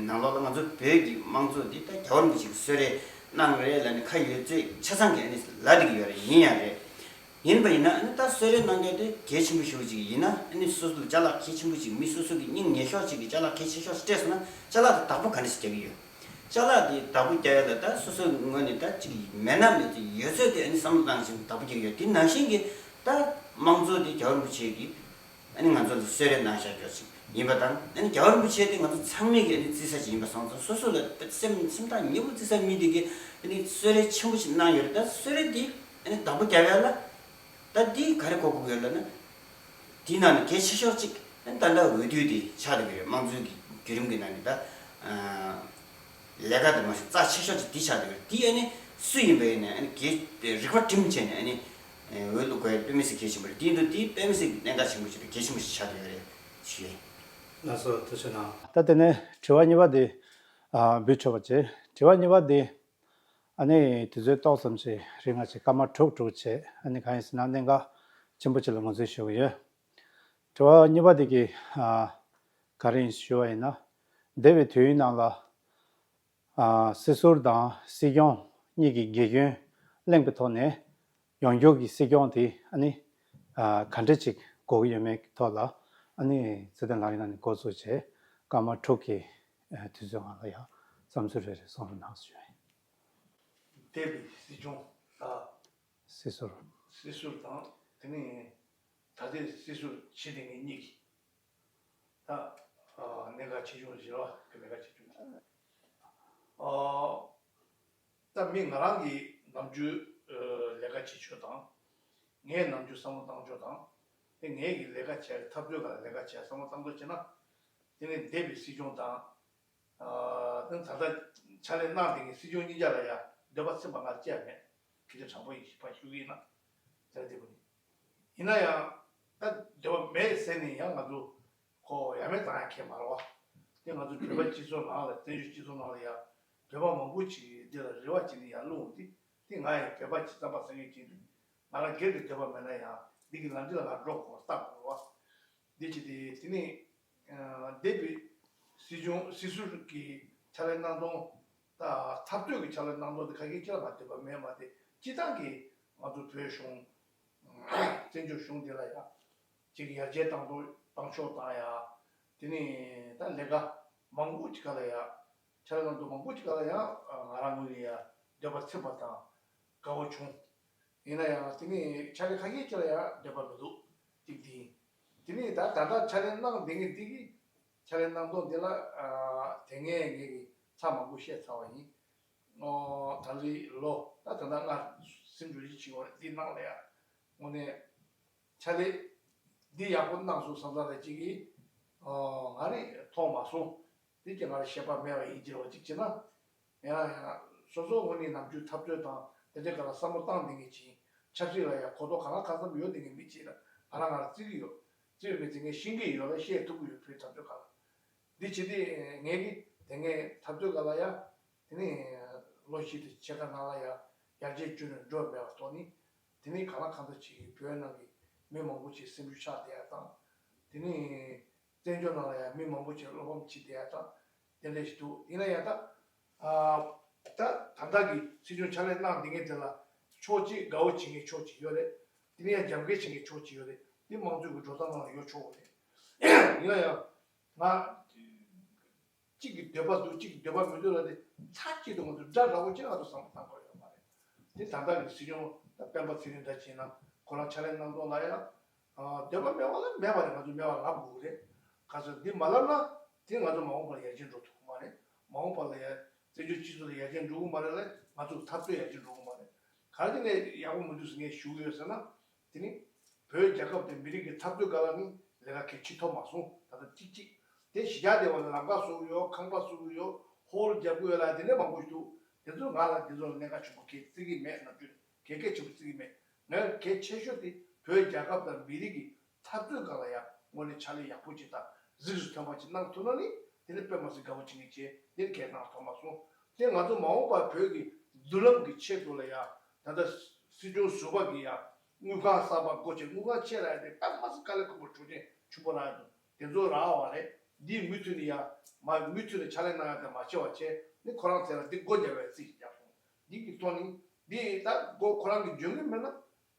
ནང་ལོགས་ལ་ང་ཚོ་བོད་ཀྱི་དམངས་གཙོ་འདི་ད་རྒྱལ་བ་རིན་པོ་ཆེ་གིས་གསོལ་རས་གནང་རེད་ལབ་ནས་ཁ་ཡོད་ཚད་ཆ་ཚང་གིས་ཨ་ནི་ལབ་བསྡད་ཀྱི་ཡོད་རེད། ཡིན་ཡང་རེད། ཡིན་པ་ཡིན་ན་ཨ་ནི་ད་གསོལ་རས་གནང་མཁན་དེ་གལ་ཆེན་པོ་ཞེ་པོ་ཅིག་ཡིན་ན། ཨ་ནི་སོ་སོ་ལ་ཅ་ལག་གལ་ཆེན་པོ་ཅིག་མི་སོ་སོ་གི་སྙིང་ཉེ་ཤོས་ཅིག་གིས་ཅ་ལག་གལ་ཆེ་ཤོས་ཅིག་སྤྲད་སོང་ན་ཅ་ལག་དེ་བདག་པོ་ག་འདྲ་ཞིག་རྒྱག་གི་ཡོད། ཅ་ལག་དེ་བདག་པོ་རྒྱག་ཡ་ལ་ད་སོ་སོའི་ངོས་ནས་ད་ཅིག་མེད་ན་མེད་ཚེ་ཡོད་ཚད་དེ་ཨ་ནི་བསམ་བློ་བཏང་ཞིང་བདག་པོ་རྒྱག་གི་ཡོད། དེ་ནང་བཞིན་གྱི་ད་དམངས་གཙོ་དེ་རྒྱལ་བ་རིན་པོ་ཆེ་གིས་ཨ་ནི་ང་ཚོ་ལ་གསོལ་རས་གནང་བཞག་ཡོད་ཅིག་ཡིན་པ་དང་། ཨ་ནི་རྒྱལ་བ་རིན་པོ་ཆེ་དེ་ང་ཚོ་ཚང་མས་ཀྱི་ཨ་ནི་བརྩི་ས་ཅིག་ཡིན་པ་སོང་ཙང་། སོ་སོ་ལ་སེམས་སེམས་ཐག་ཉེ་པོ་བརྩི་ས་མི་དེ་གིས་ཨ་ནི་གསོལ་རས་ཆེན་པོ་ཞིག་གནང་ཡོད་རེད། ད་གསོལ་རས་དེ་ཨ་ནི་བདག་པོ་རྒྱབ་ཡ་ལ་ད་འདི་ག་རེ་གོ་དགོས་ཡོད་ལབ་ན། དེའི་ནང་ནས་གལ་ཆེ་ཤོས་གཅིག་ཨ་ནི་ད་ལྟ་འོས་བསྡུ་དེ་ཆགས་བསྡད་ཀྱི་རེད། དམངས་གཙོའི་གི་བརྒྱུད་རིམ་གྱི་ནང་ནས་ད་ཨ་ལས་ཀ་དེ་མ་གཞི་རྩ་ཆེ་ཤོས་གཅིག་འདི་ཆགས་བསྡད་ཀྱི་རེད། དེ་ཨ་ནི་སུ་ཡིན་པ་ཡིན་ནའི་ཨ་ནི་གལ་རིག་པ་སྒྲིམ་བྱས་ནས་ཨ་ནི་འོས་བླུག་དགོས་ཡ་དཔེ་མི་སྲིད་གལ་ཆེན་པོ་རེད། དེ་ཡིན་དུས་དེ་དཔེ་མི་སྲིད་གནད་འགག་ཆེན་པོ་ཞིག་རེད། གལ་ཆེན་པོ་ཞིག་ཆགས་བསྡད་ཡོད་རེད། ཞུ་ཡས། ལགས་སོ། ཐུགས་རྗེ་གནང་། ད་དེ་ནས་དྲི་བ་གཉིས་པ་དེ་ཨ་འབུལ་ཆོག་པ་བྱེད། དྲི་བ་གཉིས་པ་དེ། ཨ་ནི་དུས་ཚོད་ཏོག་ཙམ་ཞིག་རིང་ང་ཅིག་སྐར་མ་དྲུག་དྲུག་བྱས། ཨ་ནི་གང་ཡིན་ཟེར་ན་གནད་འགག་ཆེན་པོ་ཅིག་ལ་ངོས་འཛིན་ཞུ་གི་ཡོད། དྲི་བ་གཉིས་པ་དེ་གི་ཨ་ག་རེ་ཡིན་ཞུ་བ་ཡིན་ན། འདས་པའི་དུས་ཡུན་ནང་ལ་ཨ་སྲིད་ཟུར་དང་སྲིད་སྐྱོང་གཉིས་ཀྱི་དགེ་སྐྱོན་གླེང་པའི་ཐོག་ནས་ཡོང་རྒྱུ་གི་སྲིད་སྐྱོང་དེ་ཨ་ནི་ཨ་ག་འདྲ་ཅིག་དགོས་ཀྱི་ཡོད་མེད་ཀྱི་ཐོག་ལ་ཨ་ནི་ཚེ་བརྟན་ལགས་ཀྱི་ནང་ནས་འགོ་བཙུགས་བྱས་སྐར་མ་དྲུག་གི་ཨ་དུས་ཚོད་སྒང་ལ་ཡང་བསམ་ཚུལ་རེ་རེ་གསུང་རོགས་གནང་ཞུ་ཡིན། འདས་པའི་སྲིད་སྐྱོང་དང་། སྲིད་ཟུར། སྲིད་ཟུར་དང་དེ་ནས་ད་ལྟའི་སྲིད་ཟུར་བྱེད་བསྡད་མཁན་གཉིས་ཀྱི་ད་ཨ་གནད་འགག་ཆེ་ཆུང་རེད་བ། གི་ལས་ཀ་ཆེ་ཆུང་ཨ་ད་མི་ང་རང་གི་ནམ་རྒྱུན་ཨ་ལས་ཀ་བྱེད་ཕྱོགས་དང་། ངས་ནམ་རྒྱུན་བསམ་བློ་བཏང་ཕྱོགས་དང་། དེ་ངས་ཀྱི་ལས་ཀ་བྱས་འཐབ་རྩོད་སྒང་ལ་ལས་ཀ་བྱས་བསམ་བློ་བཏང་ཕྱོགས་བྱས་ན། དེ་ནས་འདས་པའི་སྲིད་སྐྱོང་དང་། ཨ་ད་ད་ལྟ་ཕྱག་ལས་གནང་བསྡད་མཁན་སྲིད་སྐྱོང་གཉིས་ཆ་ལ་ཡང་འདོད་པ་ཚིམ་པ་ང་ལ་ཅི་ཡང་མེད། སྐད་ཆ་དྲང་པོ་ཡིན་ཞིག་ཕར་ཞུ་གི་ཡིན་ན། དེ་ལ་དེ་བུ་ནི། ཡིན་ན་ཡང་ད་འདོད་པ་མེད་ཟེར་ནས་ཡང་ང་ཚོ་ཁོ་ཡ་མེད་བཏང་ཡ་ཁེལ་མ་རེད་བ། དེ་ང་ཚོ་བོད་པ་སྤྱི་ཚོགས་ནང་ལ་བཙན་བྱོལ་སྤྱི་ཚོགས་ནང་ལ་ཡང་བོད་པ་མང་པོ་ཅིག་འདི་ལ་རེ་བ་བྱེད་ནས་ཡར་ལྷུང་འདི། དེ་ང་ཡང་བོད་པ་ཅིག་རྩམ་པ་ཟ་མཁན་ཅིག་འདུག་ང་རང་སྒེར་གྱི་འདོད་པ་མེད་ན་ཡང་འདི་གི་ལམ་འདི་ལ་ང་འགྲོ་དགོས་པ་བལྟ་དགོས་རེད་བ། འདི་བྱས་ཏེ་དེ་ནས་འདས་པའི་སྲིད་སྐྱོང་སྲིད་ཟུར་གྱི་ཕྱག་ལས་གནང་སྟངས་དང་འཐབ་རྩོད་ཀྱི་ཕྱག་ལས་གནང་སྟངས་དེ་ག་གེ་ཁྱེད་ལ་མ་འདོད་པ་མེད་མ་དེ་སྤྱི་བཏང་གི་ང་ཚོ་བོད་གཞུང་བཙན་བྱོལ་གཞུང་དེ་ལ་ཡང་ཅིག་ཡར་རྒྱས་བཏང་ཐོག་བཏང་ཕྱོགས་དང་ཡང་དེ་ནས་ད་ལས་ཀ་མང་པོ་ཅིག་ག་ལ་ཡང་ཕྱག་ལས་གནང་སྟངས་མང་པོ་ཅིག་ག་ལ་ཡང་ང་རང་ངོས་ནས་ཡང་འདོད་པ་ཚིམ་པ་དང་དགའ་བོ་བྱུང་། ཡིན་ན་ཡང་དེ་ནས་ཕྱག་ལས་ཁ་ཤས་ཅིག་ལ་ཡང་འདོད་པ་མི་འདུག་གཅིག་དེ་ཡིན། དེ་ནས་ད་ད་ལྟ་ཕྱག་ལས་གནང་བསྡད་མཁན་འདི་གི་ཕྱག་ལས་གནང་སྟངས་འདི་ལ་དེ་སྔའི་ངེད་ཀྱིས་ཚར་མང་པོ་བཤད་ཚར་བ་ཡིན། ཨོ་ད་ལོ་ད་ད་ལྟ་ང་སེམས་འགྲོ་གཞི་ཆེ་བ་རེད། འདི་ནང་ལ་ཡང་དངོས་གནས་ཕྱག་ལས་འདི་ཡག་པོ་གནང་སོང་བསམ་ས་ལ་གཅིག་གིས་ཨོ་ང་རེ་མཐོང་མ་སོང་། དེ་ཀྱི་ང་ལ་བཤད་པ་མེད་པ་ཡིན་གྱི་རེད་བ། གཅིག་བྱས་ན་ཡང་ཡང་སོ་སོ་ངོས་ནས་ནམ་རྒྱུན་འཐབ་རྩོད་དང་དེ་འདྲའི་སྒང་ལ་བསམ་བློ་བཏང་བསྡད་མཁན་ཅིག་ཡིན། ཆབ་སྲིད་ལ་ཡང་གོ་རྟོགས་གང་ལ་གང་འཚམ་ཡོད་བསྡད་མཁན་མི་ཅིག་ལ་ང་རང་ང་རང་བརྩི་གི་ཡོད། བརྩི་ཡོད་མེད་བརྩི་མཁན་ཤེས་ཀྱི་ཡོད་ལ་བཤད་ཐུབ་ཀྱི་ཡོད། བོད་འཐབ་རྩོད་སྒང་ལ། འདི་བྱེད་དུས་ངས་ཀྱི་དེ་སྔའི་འཐབ་རྩོད་སྒང་ལ་ཡང་དེ་ནས་ལོ་བཞི་དང་ཕྱེད་ཀ་ནང་ལ་ཡང་ཡར་རྒྱས་བྱུང་ནས་འགྲོ་མེད་པ་ཐོག་ནས་དེ་ནས་གང་ལ་གང་འཚམ་ཅིག་བོད་ནང་གི་མི་མང་པོ་ཅིག་སེམས་ཤུགས་ཆག་བསྡད་ཡ་དང་། དེ་ནས་བཙན་བྱོལ་ནང་ལ་ཡང་མི་མང་པོ་ཅིག་བློ་ཕམ་བྱེད་བསྡད་ཡ་དང་། དེ་འདྲ་ཞིག་འདུག་ཡིན་ན་ཡང་ད་ཨ་ད་ད་ལྟ་གི་སྲིད་སྐྱོང་ཕྱག་ལས་གནང་བསྡད་མཁན་དེ་ལ་ཕྱོགས་གཅིག་དགའ་བོ་བྱེད་མཁན་ཕྱོགས་གཅིག་ཡོད་རེད། དེ་ནས་ཡང་རྒྱབ་འགལ་བྱེད་མཁན་ཕྱོགས་གཅིག་ཡོད་རེད། དེ་དམངས་གཙོའི་གི་འགྲོ་སྟངས་ནང་ལ་ཡོད་ཆོག་གི་རེད། ཡིན་ན་ཡང་ང་གཅིག་གི་འདོད་པ་འདུག་གཅིག་གི་འདོད་པ་མི་འདུག་ལབ་དེ་ཚར་གཅིག་ཏུ་ང་ཚོ་འདྲ་འདྲ་བོ་ཅིག་ང་ཚོ་བསམ་བློ་བཏང་དགོས་ཡོད་མ་རེད། དེ་ད་ལྟ་གི་སྲིད་སྐྱོང་ད་སྤེན་པ་ཚེ་རིང་འདྲ་བྱས་ན་ཁོ་རང་ཕྱག་ལས་གནང་སྟངས་ལ་ཡང་ཨ་འདོད་པ་མེད་པ་ལ་མེད་པ་རེད། ང་ཚོ་མེད་པ་ལབ་དགོས་ཀྱི་རེད། ག་ཚོད་འདི་མ་ལབ་ན་དེ་ང་ཚོ་མ་འོངས་པར་ཡར་རྒྱས་འགྲོ་ཐུབ་ཀྱི་མ་རེད། མ་འོངས་པ་ལ་ཡང་བཙན་བྱོལ་སྤྱི་ཚོགས་ལ་ཡར་རྒྱས་འགྲོ་གི་མ་རེད་ལ་ང་ཚོ་འཐབ་རྩོད་ཡར་རྒྱས་འགྲོ་གི་མ་རེད། ག་རེ་ནས་ཡག་པོ་མི་འདུག་ཟེར་ངས་ཞུ་གི་ཡོད་ཟེར་ན། དེ་ནི་བོད་རྒྱལ་ཁབ་དེ་མི་རིགས་ཀྱི་འཐབ་རྩོད་སྒང་ལ་ནི་ལས་ཀ་གལ་ཆེ་ཐོག་མ་སོང་། ད་ལྟ་གཅིག་གཅིག་དེ་གཞིས་ཆགས་དེ་བ་ལ་ལམ་ཁ་བཟོ་གི་ཡོད། ཁང་པ་བཟོ་གི་ཡོད། ཧོལ་རྒྱབ་གི་ཡོད་ལ་དེ་འདྲ་མང་པོ་ཞིག་འདུག་དེ་ཚོ་ང་ལ་དེ་ཚོ་ལ་གནད་འགག་ཆེན་པོ་གལ་བརྩི་གི་མེད། ནམ་རྒྱུན་གལ་གལ་ཆེན་པོ་བརྩི་གི་མེད། ངས་གལ་ཆེ་ཤོས་དེ་བོད་རྒྱལ་ཁབ་དང་མི་རིགས་ཀྱི་འཐབ་རྩོད་སྒང་ལ་ཡང་དངོས་གནས་ཕྱག་ལས་ཡག་པོ་ཅིག་དང་གཟིགས་སུ་ཐོན་པ་ཅིག་གནང་ཐུབ་ན་ནི་དེ་ནི་དཔེ་མ་སྲིད་དགའ་བོ་བྱེད་མཁན་བྱས་དེ་ནི་གལ་གནང་ཐུབ་མ་སོང་། དེ་ང་ཚོ་མ་འོངས་པར་བོད་ཀྱི་མདུན་ལམ་གྱི་ཆེད་དུ་ལ་ཡང་ད་ལྟ་སྲིད་སྐྱོང་ཟུར་པ་གིས་ཡང་དངུལ་ཁང་གསར་པ་སྒོ་ཕྱེ། དངུལ་ཁང་ཕྱེ་ར་ཡ་དེ་དཔེ་མ་སྲིད་དཀའ་ལས་ཁག་པོ་འཕྲོད་བསྟེན་ཕྱུག་པོ་རག་ཡ་འདུག་དེ་ཚོ་རག་པ་རེད། འདིའི་མུ་མཐུད་ནས་ཡང་མ་མུ་མཐུད་ནས་ཕྱག་ལས་གནང་ཡ་དེ་མ་བྱེད་པ་བྱས་ནི་ཁོ་རང་ཚེ་ལ་འདི་སྒོ་བརྒྱབ་པའི་རྩིས་ཀྱི་རྒྱབ་སོང་། འདི་གི་ཐོག་ནས་འདི་ད་སྒོ་ཁོ་རང་གི་འཇོན་གི་མེད་ན།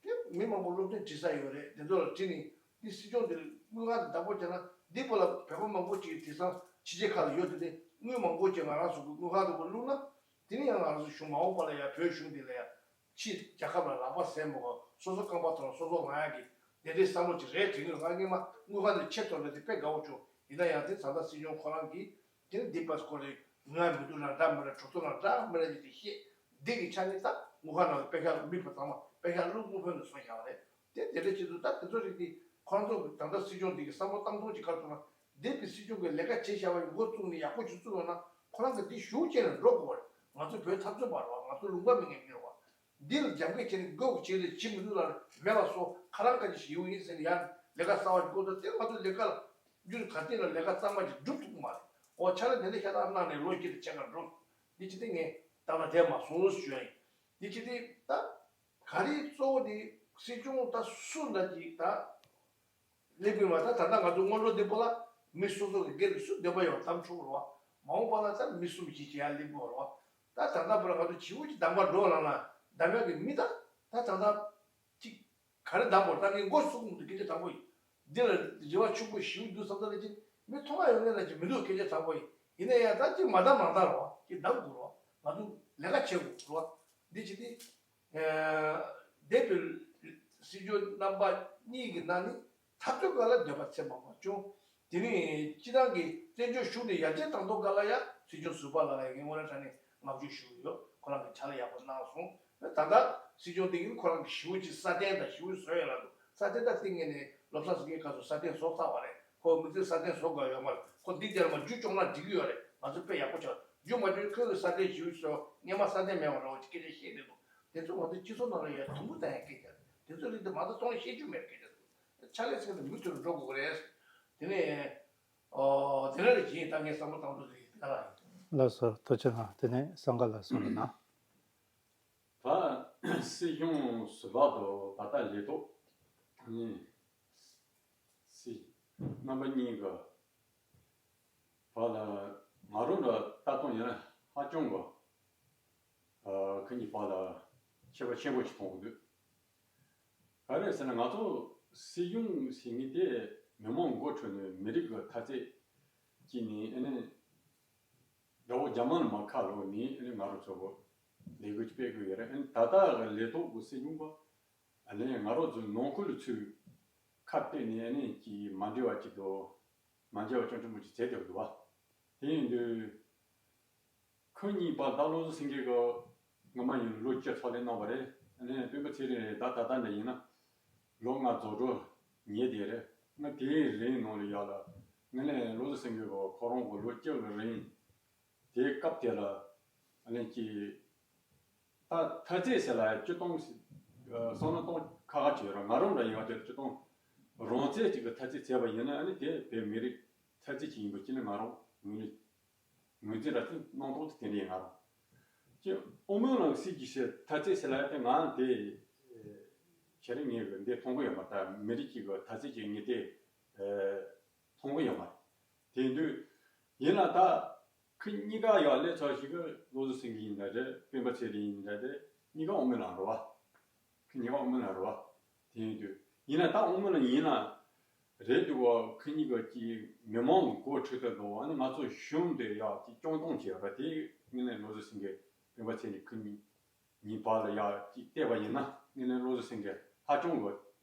དེ་མི་མང་པོ་སློབ་སྟོན་བྱེད་ས་ཡོད་རེད། དེ་ཚོ་ལ་དྲིས་ནས་འདི་སྲིད་སྐྱོང་འདིར་དངུལ་ཁང་དེ་བདག་པོ་བྱས་ན་འདི་པོ་ལ་བོད་པ་མང་པོ་ཅིག་དེང་སང་ཕྱི་རྒྱལ་ཁག་ལ་ཡོད་དེ་དེ་དངུལ་མང་པོ་ཅིག་ང་རང་ཚོ་གི་དངུལ་ཁང་དུ་བླུགས་ན་དེ་ནི་ཡང་ང་རང་ཚོ་གཞུང་མ་འོངས་པ་ལ་ཡང་བོད་གཞུང་འདི་ལ་ཡང་ཕྱིའི་རྒྱལ་ཁབ་ལ་ལག་པ་སེམས་མོ་གོ་སོ་སོ་རྐང་པ་ཐོན་སོ་སོ་ལངས་ཡག་གི་དེ་འདྲའི་བསམ་བློ་ཅིག་རེད་དྲན་གི་རེད། ང་སྔོན་མ་དངུལ་ཁང་དེ་ཆེད་གཏོང་རེད་དེ་དཔེ་དགའ་བོ་བྱུང་། ཡིན་ན་ཡང་དེ་ད་ལྟ་སྲིད་སྐྱོང་ཁོ་རང་གིས། དེ་ནི་འདི་པ་སྐོར་རེ་ང་མི་འདུག་ན་འདྲ་མི་འདྲ་གྲོས་ཚོགས་ནང་འདྲ་མི་འདྲ་ཅིག་དེ་བཤད། འདི་གི་ཆ་ནས་ད་དངུལ་ཁང་ནང་ལ་དཔེ་ཤག་མི་ཕོ་ཚང་མ་དཔེ་ཤག་བླུགས། དངུལ་ཕོན་དུ་སོང་བཞག་པ་རེད། དེ་དེ་འདྲ་བྱེད་དུས་ད་དེ་ཚོ་རིགས་དེ་ཁོ་རང་ཚོ་གི་ད་ལྟ་སྲིད་སྐྱོང་འདི་གི་བསམ་བློ་བཏང་ཐོག་ཅིག་ག་རེ་འདུག་ན། འདས་པའི་སྲིད་སྐྱོང་གི་ལས་ཀ་བྱས་བཞག་པ་ཡི་འགོ་བཙུགས་ནས་ཡག་པོ་ཞིག་བཙུགས་ཡོང་ན་ཁོ་རང་གི་འདི་ཞུ་བྱས་ནས་འགྲོ་དགོས་པ་རེད། ང་ཚོ་བོད་འཐབ་རྩོད་པ་རེད་བ། ང་ཚོ་ལུང་པ་མི་ངན་མི་རེད་བ། འདི་ལ་རྒྱབ་འགལ་བྱས་ནས་སྒོ་བྱས་ནས་བྱེད་མི་འདུག་ལ་མེད་པ་བཟོ། ཁ་རང་ཁ་ཅིག་ཞིག་ཡོང་ཡིན་ཟེར་ནས་ཡང་ལས་ཀ་གསར་བ་ཞིག་འགོ་བཙུགས་ཏེ་ང་ཚོ་ལས་ཀ་ལ་རྒྱུན་ག་དུས་ལ་ལས་ཀ་གཙང་མ་ཅིག་སྒྲུབ་ཐུབ་ཀྱི་མ་རེད། ཨོ་ཕྱག་ལས་དེ་འདྲ་ཤ་སྟག་གནང་ནས་ལོ་བཞི་དང་ཕྱེད་ཀ་འགྲོ། འདི་ཅི་སྟེ་ངས་ད་ལྟ་བསྡད་མ་སོང་ཞུ་ཡ་ཡིན། འདི་ཅི་སྟེ་ད་ག་རེ་གཙོ་བོ་དེ་སྲིད་སྐྱོང་ད་སུ་འདྲ་ཅིག་ད། སླེབས་ཀྱི་མ། ད་ད་ལྟ་ང་ཚོ་སྔོན་འགྲོ་འདི་པོ་ལ་མི་སོ་སོ་གི་སྒེར་གྱི་སུ་འདོད་པ་ཡོད་གཏམ་ཆོག་རོ། མ་འོངས་པ་ལ་ད་མི་གསུམ་བཞི་ཅིག་ཡར་སླེབས་དགོས་རོ། ད་ད་ལྟ་བར་ང་ཚོ་བྱིའུ་ཅིག་གདམ་པ་འགྲོ་ལ་ན་གདམ་ཡག་གི་མི་ད་ད་ད་ད་ཅིག་ག་རེ་གདམ་དགོས། ད་ངས་མགོ་ཚུགས་མི་འདུག་སྐད་ཆ་དྲང་པོ་ཡིན། འདི་ལ་རེ་བ་ཕྱུག་པོ་ཞིག་འདུག་བསམ་ས་ལ་ཅིག་མི་མཐོང་ང་ཡོང་ངེས་ལ་ཅིག་མི་འདུག་སྐད་ཆ་དྲང་པོ་ཡིན། ཡིན་ན་ཡང་ད་ཅིག་མ་ད་མ་ད་རོ་ཅིག་གདམ་དགོས་རོ། ང་ཚོ་ལས་ཀ་བྱེད་དགོས་རོ། འདི་ཅི་སྟེ། འདས་པའི་སྲིད་སྐྱོང་རྣམ་པ་གཉིས་ཀྱི་ནང་ནས་འཐབ་རྩོད་སྒང་ལ་འདོད་པ་ཚད་མ་མ་བྱུང་། དེ་ནས་སྤྱི་བཏང་གི་བཙན་བྱོལ་གཞུང་ནས་ཡར་རྒྱས་བཏང་ཐོག་སྒང་ལ་ཡང་སྲིད་སྐྱོང་ཟུར་པ་ལ་ཡང་ངས་དངོས་གནས་དྲང་གནས་བསྔགས་བརྗོད་ཞུ་གི་ཡོད། ཁོ་རང་གིས་ཕྱག་ལས་ཡག་པོ་གནང་སོང་། ད་ལྟ་སྲིད་སྐྱོང་དེ་གིས་ཁོ་རང་གི་ཞེ་པོ་ཅིག་སྲ་བརྟན་དང་ཞེ་པོ་བཟོ་ཡོད་ལབ་འདུག་སྲ་བརྟན་ད་ལྟ་ངས་ནས་ལོ་གསར་ཟེར་མཁན་ཁ་སོ་སྲ་བརྟན་བཟོ་ཚར་བ་རེད། ཁོ་མི་ཚེ་སྲ་བརྟན་བཟོ་དགོས་ཡོད་མ་རེད། ཁོ་འདི་རྒྱལ་མ་རྒྱུ་སྐྱོང་ན་འགྲིག་གི་ཡོད་རེད། ང་ཚོ་དཔེ་ཡག་པོ་ཆགས། རྒྱུ་མ་སྐྱོང་ཁོས་སྲ་བརྟན་ཞེ་པོ་བཟོ། སྔོན་མ་སྲ་བརྟན་མེད་པ་འདྲ་བོ་ཅིག་སྐད་ཆ་བཤད་བསྡད་འདུག་དེ་ཚོ་ང་ཚོ་སྤྱི་ཚོགས་ནང་ལ་ཡང་དུམ་བུ་བཏང་ཡ་སྐད་ཆ་རེད། དེ་ཚོའི་རིགས་དེ་མ་གཏོགས་གཏོང་ཤེས་རྒྱུ་མེད་སྐད་ཆ་འདུག་ཕྱག་ལས་ཚེ་ནི་མུ་མཐུད་རུ་འགྲོ་དགོས་ཀྱི་རེད། དེ་ནས་ཨོ་དེ་འདྲ་རེད། ཇི་ཡིན་ད་ངས་བསམ་བློ་བཏང་དུས་དེ་ག་ལ་ཡིན། ལགས་སོ། ཐུགས་རྗེ་གནང་། དེ་ནས་བསམ་དཀར་ལགས་གསུང་རོགས་གནང་། ད་སྲིད་གཞུང་ཟུར་པ་དང་ད་ལྟ་ལས་ཐོག་ནི་སྲིད་རྣམ་པ་གཉིས་ཀྱི་བར་ལ་ང་རང་ལ་ལྟ་སྟངས་ཡིན་ན་ཧ་ཅང་གི་ཨ་ཁ་གཉིས་བར་ལ་ཁྱད་པར་ཆེན་པོ་ཞིག་མཐོང་གི་འདུག་ག་རེ་ཟེར་ན་ང་ཚོ་སྲིད་གཞུང་ཟེར་མཁན་དེ་མི་མང་མགོ་ཁྲིད་ནས་མི་རིགས་ཀྱི་འཐབ་རྩོད་བྱས་ནས་ཨ་ནི་དགྲ་བོ་རྒྱ་དམར་ནས་མར་ཁ་ལོག་ནས་ཨ་ནི་ང་རང་ཚོ་གི་ལས་འགུལ་ཅིག་སྤེལ་དགོས་ཡོད་རེད། ཨ་ནི་ད་ལྟ་གི་ལས་ཐོག་གི་སྲིད་གཞུང་པ་ཨ་ནི་ང་རང་ཚོའི་ནང་ཁུལ་ལ་ཚུར་ཁ་གཏད་ནས་ཨ་ནི་ཅིག་མ་འབྲེལ་བ་ཅིག་དང་མ་མཇལ་བ་ཅུང་ཆེན་པོ་ཅིག་བྱས་བསྡད་འདུག་བ། དེ་ཡིན་དུས། ཁོ་གཉིས་བར་ད་བློ་བཟང་སེང་གེ་གི་སྔ་མ་ཡིན་ལོ་བཅུ་ཚོགས་ལས་གནང་བ་རེད། ཨ་ནི་སྤེན་པ་ཚེ་རིང་རེད། ད་ད་ལྟ་འདྲ་ཡིན་ན་ལོ་ལྔ་རྫོགས་འགྲོ་ཉེ་དེ་རེད། ང་དེའི་རིང་ནང་ལ་ཡག་ལ་ངས་ནས་བློ་བཟང་སེང་གེ་གི་ཁོ་རང་གི་ལོ་བཅུ་གི་རིང་དེའི་སྐབས་དེ་ལ་ཨ་ནི་ཀྱི་ད་འཐབ་རྩོད་ཟེར་ལ་སྤྱི་སྟངས་བསམ་བློ་གཏོང་ཁག་ཁག་ཅིག་ཡོད་ར། ང་རང་འདྲ་ཡིན་བ་དེ་སྤྱི་སྟངས་རང་བཙན་ཅིག་གི་འཐབ་རྩོད་བྱས་པ་ཡིན་ན་ཨ་ནི་དེ་བོད་མི་རིགས་འཐབ་རྩོད་ཅིག་ཡིན་པ་ཅི་ནས་ང་རང་ངོས་ནས། ངོས་འཛིན་ར་སྤྲོད་གནང་སྟངས་དེ་དེ་འདྲ་ཡིན་ང་རང་། ཀྱི་དབུ་མའི་ལམ་སྲིད་ཀྱི་ཞེས་ཐ་ཚིག་ཟེར་ལ་ཡ་དེ་ང་དེ་ཁྱེད་རང་ངས་གི་འདི་མཐོང་གི་ཡོད་མ་རེད། མི་རིགས་ཀྱི་གི་ཐ་ཚིག་ཅིག་ངས་དེ་མཐོང་གི་ཡོད་མ་རེད། དེ་དུས་ཡིན་ལ་ད་ཁི་གཉིས་ཀ་ཡག་ལས་ཚོ་ཞིག་གི་བློ་བཟང་སེང་གེ་ཡིན་འདྲ་རེད། སྤེན་པ་ཚེ་རིང་ཡིན་འདྲ་རེད། གཉིས་ཀ་དབུ་མའི་ལམ་རེད་བ། ཁི་གཉིས་ཀ་དབུ་མའི་ལམ་རེད་བ། དེ་ཡིན་དུས་ཡིན་ན་ད་དབུ་མའི་ལམ་ཡིན་ན་རེད་འདུག་བ། ཁི་གཉིས་ཀ་ཀྱི་མི་མང་གི་འགོ་ཁྲིད་དུ་འགྲོ་བ་ནི་ང་ཚོ་གཞུང་དེ་ཡག་ཅིག་སྐྱོང་གཏོང་བྱེད་པ་དེ་ངས་ནས་བློ་བཟང་སེང་གེ་སྤེན་པ་ཚེ་རིང་ཁི་གཉིས་གཉིས་བར་ལ་ཡག་ཅིག་བལྟས་པ་ཡིན་ན་ངས་ནས་བློ་བཟང་སེང་གེ་ཧ་ཅང་གི་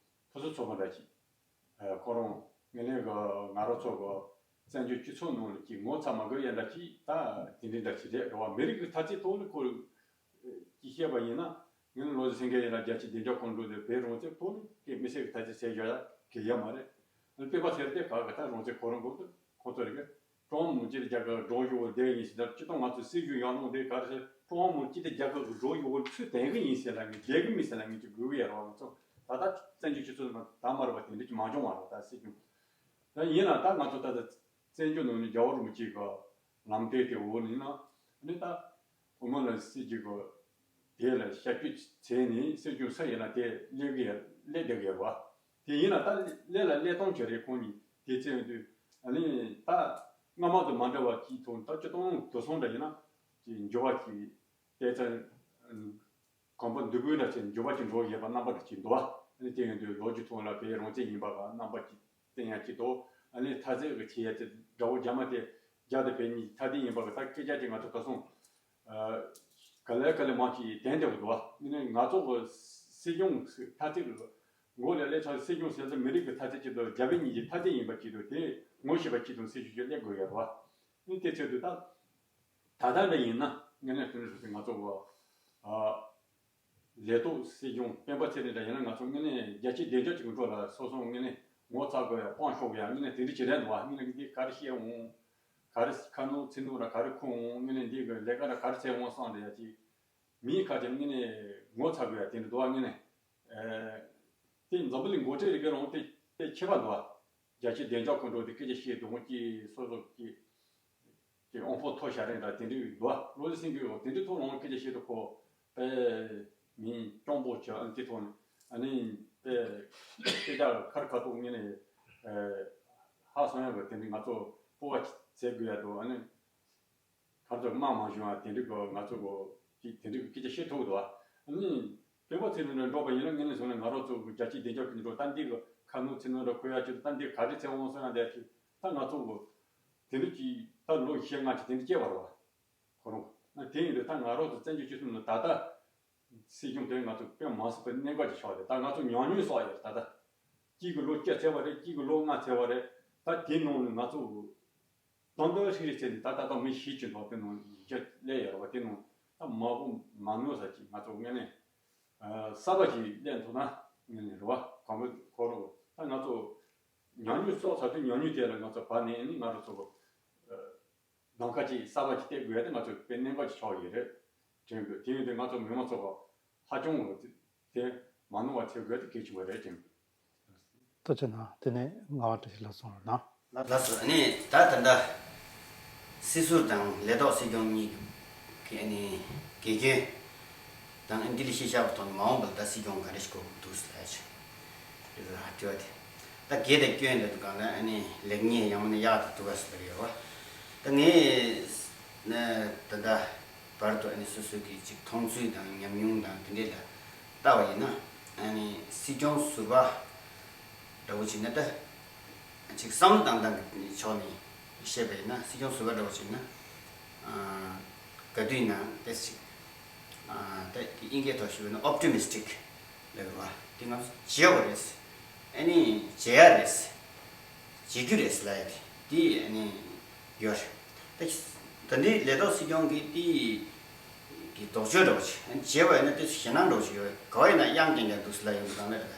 ཕུན་སུམ་ཚོགས་པ་འདྲ་ཅིག་ཁོ་རང་ངས་ནས་གི་ང་རང་ཚོ་གི་བཙན་བྱོལ་སྤྱི་ཚོགས་ནང་ལ་ཅིག་ངོ་ཚ་མ་དགོས་ཡ་འདྲ་ཅིག་ད་དེ་འདྲའི་འདྲ་ཅིག་རེད་རེད་བ། མི་རིགས་ཀྱི་ཐ་ཚིག་ཐོག་ནས་ཁོ་ཅིག་བཤད་པ་ཡིན་ན། ངས་བློ་བཟང་སེང་གེ་ཡིན་ན་རྒྱལ་སྤྱིའི་བདེ་འཇགས་ཁོངས་གཏོགས་དེ་བོད་རང་བཙན་ཐོག་ནས་སྐད་མི་སྲིད་ཀྱི་ཐ་ཚིག་བྱས་བཞག་ཡ་གི་ཡ་མ་རེད། ཨ་ནི་སྤེན་པ་ཚེ་རིང་དེ་ག་གི་ད་རང་བཙན་ཁོ་རང་འགོ་དུ་ཁོ་ཚོ་རེད་གི། ཀྲུང་དབྱང་མི་དམངས་སྤྱི་བདེ་རྒྱ་གར་སྒྲོག་ཞུ་བ་བསྡད་ཡིན་ཟེར་ད་སྤྱི་བཏང་ང་ཚོ་སྲིད་ཇུས་ཡག་ལུང་དེ་ག་རེ་ཟེར། ཀྲུང་དབྱང་མི་དམངས་སྤྱི་བདེ་རྒྱ་གར་གི་སྒྲོག་ཞུ་བ་ཚུལ་དེང་གི་ཡིན་ཟེར་ལ་ངས་རྒྱལ་གི་མི་ཟེར་ལ་ངས་ཅིག་དགོས་གི་ཡ་རོགས། ང་ཚོ་ད་ལྟ་བཙན་བྱོལ་སྤྱི་ཚོགས་ནང་ད་མ་རེད་པ་དེ་འདྲ་ཅིག་མ་བྱུང་བ་རེད། ད་སྲིད་སྐྱོང་ད་ཡིན་ན་ད་ང་ཚོ་ད་ལྟ་བཙན་བྱོལ་ནང་ནས་རྒྱལ་བ་རིན་པོ་ཆེ་གི་ལམ་སྟོན་དེ་འོག་ནས་ཡིན་ན་ཨ་ནི་ད་དབུ་མ་ལ་སྲིད་ཀྱི་གོ་དེ་ལ་ཤར་བསྐྱོད་བྱས་ནས་སྲིད་སྐྱོང་ས་ཡིན་ན་དེ་སླེབས་གི་སླེབས་བསྡད་གི་རེད་བ། དེ་ཡིན་ན་ད་སླེབས་ལ་སླེབས་སྟངས་ཅི་རེད་ཁོང་གཉིས་དེ་བཙན་དུས་ཨ་ནི་ད་སྔ་མ་དང་མ་འདྲ་བ་ཅིག་མཐོང་ད་སྤྱི་བཏང་དུ་སོང་འདྲ་ཡིན་ན་ཅིག་འགྱུར་བ་ཅིག་དེ་ཚེ་གོམ་པ་འདུག་དགོས་འདྲ་ཅིག་འགྱུར་བ་ཅིག་འགྲོ་ཡོད་པ་རྣམ་པ་འདྲ་ཅིག་འདུག་བ། ཨ་ནི་དེ་ཡིན་དུས་ལོ་རྒྱུས་ཐོག་ལ་བོད་རང་བཙན་ཡིན་པ་ག་རྣམ་པ་ཅིག་བསྟན་ཡ་ཅིག་འདུག་ཨ་ནི་ཐ་ཚིག་གི་ཆེ་ཡ་དེ་དགྲ་བོ་རྒྱ་མ་དེ་རྒྱ་དང་བོད་གཉིས་ཐ་དད་ཡིན་པ་གི་ད་སྐད་ཆ་དེ་ང་ཚོ་ད་སོང་ག་ལེ་ག་ལེ་མང་ཅིག་དན་དེ་འདུག་བ། ཨ་ནི་ང་ཚོ་གི་སྲིད་སྐྱོང་ཐ་ཚིག་གི་མགོ་ལས་ལས་ཚང་སྲིད་སྐྱོང་ཟེར་ཚེ་མི་རིགས་ཀྱི་ཐ་ཚིག་ཅིག་འདུག་རྒྱ་བོད་གཉིས་ཀྱི་ཐ་དད་ཡིན་པ་ཅིག་འདུག་དེ་ངོ་ཤེས་པ་ཅིག་དང་སྲིད་སྐྱོང་ཅིག་སླེབས་དགོས་ཡ་རེད་བ། ཨ་ནི་དེ་ཚོད་དུ་ད་ད་ལྟ་འདྲ་ཡིན་ན་ངས་ནས་དོན་དུ་ང་ཚོ་གི་ཨ། ལས་ཐོག་སྲིད་སྐྱོང་སྤེན་པ་ཚེ་རིང་འདྲ་ཡིན་ན་ང་ཚོ་དངོས་གནས་རྒྱལ་སྤྱིའི་བདེ་འཇགས་ཀྱི་འགྲོ་ལ་སོ་སོ་དངོས་གནས་ངོ་ཚ་དགོས་ཡ་དཔང་ཤོག་ཡ་དངོས་གནས་དེ་འདྲ་ཅིག་རེད་འདུག་བ། དངོས་གནས་འདི་ག་རེ་བཤད་འོང་། ག་རེ་ཁ་ནང་ཚིག་ནང་ར་ག་རེ་ཁུངས་འོང་དངོས་གནས་འདི་གི་ལས་ཀ་ར་ག་རེ་བྱས་འོང་བསམ་འདྲ་ཡ་ཅིག་མིའི་ཁ་ཅིག་དངོས་གནས་ངོ་ཚ་དགོས་ཡ་དེ་འདྲ་འདུག་བ། དངོས་གནས་དེ་འཛམ་བུ་གླིང་འགོ་ཁྲིད་རེ་གི་རང་དེ་དེ་ཁྱད་པར་འདུག་བ། རྒྱལ་སྤྱིའི་བདེ་འཇགས་ཁོ་འགྲོ་དེ་སྐད་ཆ་བཤད་འདུག་ཅིག་སོ་སོ་ཅིག་ཀྱི་དབང་པོ་ཐོབ་བྱ་རེད་འདྲ་དེ་འདྲའི་འདུག་བློ་གཟི་སེང་གེ་འོ་དེ་འདྲའི་ཐོག་ལ་སྐད་ཆ་བཤད་དུས་ཁོ་དཔེ་མིང་སྐྱོང་པོ་བྱ་ཨ་ནི་དེ་ཐོག་ནས་ཨ་ནི་དཔེ་སྐད་ཆ་ཁར་ཁ་ཐུག་ངེས་ནས་ཧ་སོང་ཡག་གི་དེ་འདྲའི་ང་ཚོ་སྤོབས་པ་བྱེད་དགོས་ཡ་འདུག་ཨ་ནི་ཁར་ཚོ་དམའ་མ་བྱུང་བ་དེ་འདྲའི་གི་ང་ཚོ་གི་ཅིག་དེ་འདྲའི་གི་སྐད་ཆ་བཤད་ཐུབ་འདུག་ཨ་ནི་སྤེན་པ་ཚེ་རིང་འདྲ་འགྲོ་བ་ཡིན་ན་ངེས་ནས་སོང་ནས་ང་རང་ཚོ་གི་རྒྱལ་སྤྱིའི་བདེ་འཇགས་ཀྱི་འགྲོ་ད་འདི་གི་ཁ་ནང་ཚིག་ནང་འདྲ་ཁོ་ཡ་ཅིག་ད་འདི་ག་རེ་ཚེ་འོང་སོང་ཡ་འདྲ་ཅིག་ད་ང་ཚོ་གི་དེ་འདྲ་ཅིག་ད་ལོ་བཞི་ལྔ་ཅིག་དེ་འདྲ་སྐྱེས་པ་རེད་བ། ཁོ་རང་། དེ་ཡིན་དུས་ད་ང་རང་ཚོ་བཙན་བྱོལ་སྤྱི་ཚོགས་ནང་ད་ལྟ་སྲིད་སྐྱོང་དེ་ང་ཚོ་དཔེ་མ་སྲིད་པའི་གནད་འགག་ཅིག་ཆགས་ཏེ་ད་ང་ཚོ་ཉམས་མྱོང་བསགས་ཡོད་ད་ལྟ། གཅིག་གི་ལོ་བཅུ་ཚར་བ་རེད། གཅིག་གི་ལོ་ལྔ་ཚར་བ་རེད། ད་དེ་ནང་ནས་ང་ཚོ་དང་དུ་ཧྲིག་རིག་བྱས་ནས་ད་ད་ལྟ་མི་བཞི་ཅིག་འདུག་དེ་ནང་བཞི་སླེབས་ཡོད་རེད་བ། དེ་ནང་ད་མ་བུ་མ་ནོར་ས་ཅིག་ང་ཚོ་དངོས་གནས་གསར་པ་ཞིག་སླེབས་ཐུབ་ན་དངོས་གནས་རེད་བ། གང་པོ་ཁོ་རང་ད་ང་ཚོ་ཉམས་མྱོང་བསགས་ཚར་དུས་ཉམས་མྱོང་དེ་ལ་ང་ཚོ་བར་ནས་ནི་ང་རང་ཚོ་གདམ་ག་ཅིག་གསར་པ་ཅིག་གཏད་དགོས་ཡ་དེ་ང་ཚོ་དཔེ་གནད་འགག་ཅིག་ཆགས་ཡོད་རེད་དྲན་དགོས། དེ་ཡིན་དུས་ང་ཚོ་མི་མང་ཚོ་ག་ཧ་ཅང་དེ་ མ་ནོར་བ་ཐེབས་དགོས་དེ་གལ་ཆེན་པོ་རེད་ཅིང་། ཐུགས་རྗེ་གནང་། དེ་ནས་ངག་དབང་བཀྲ་ཤིས་ལགས་གསུང་རོགས་གནང་། ལགས་སོ། ཨ་ནི་ད་ད་ལྟ་སྲིད་ཟུར་དང་ལས་ཐོག་སྲིད་སྐྱོང་གཉིས་ཀྱི་ཨ་ནི་དགེ་སྐྱོན་དང་ཨ་ནི་འདི་ལ་གཞི་བཞག་པའི་ཐོག་ནས་མ་འོངས་པར་ད་སྲིད་སྐྱོང་ག་འདྲ་ཞིག་དགོས་ཀྱི་འདུག་ཟེར་ལབ་ཡ་ཅིག་རེད་ཟེར་ཧ་དྲི་བ་དེ། ད་དགེ་དང་སྐྱོན་ལབ་དུས་སྒང་ལ་ཨ་ནི་ལེགས་ཉེས་ཡང་མིན་ན་གཡག་དང་གདུགས་ཟེར་ཡོད་པ། ད་ངས་ད་ལྟ་བར་དུ་ཨ་ནི་སོ་སོའི་གི་ཅིག་མཐོང་ཚུལ་དང་ཉམས་མྱོང་དང་དེ་འདྲས་ལ་ལྟ་བ་ཡིན་ན། ཨ་ནི་སྲིད་སྐྱོང་ཟུར་པ་འདྲ་བོ་ཅིག་ན་ད་ཅིག་བསམ་བློ་བཏང་སྟངས་ཀྱི་ཕྱོགས་ནས་བཤད་པ་ཡིན་ན། སྲིད་སྐྱོང་ཟུར་པ་འདྲ་བོ་ཅིག་ན་ག་དུས་ཡིན་ན་ཏོག་ཙམ་ཅིག་ད་དེ་དབྱིན་སྐད་ཐོག་ཞུས་པ་ན་optimistic ལབ་རེད་བ། དེ་ང་ཚོ་བྱེད་དགོས་རེད། ཨ་ནི་བྱེད་ཡ་རེད། བྱེད་རྒྱུ་རེད་ཟེར་ལབ་ཡ་དེ་དེ་ཨ་ནི་ཡོད་རེད། ད་ད་འདི་ལས་ཐོག་སྲིད་སྐྱོང་གི་དེ་གི་ལྡོག་ཕྱོགས་འདྲ་བོ་ཅིག་ཨ་ནི་བྱེད་པ་ཡིན་ན་དེ་ཞེད་སྣང་འདྲ་བོ་ཅིག་ཡོད། ག་བ་ཡིན་ན་གཡང་རྐྱང་རྐྱང་འདུག་ཟེར་ལབ་ཡོང་དུས་སྒང་ལ་རེད། ད་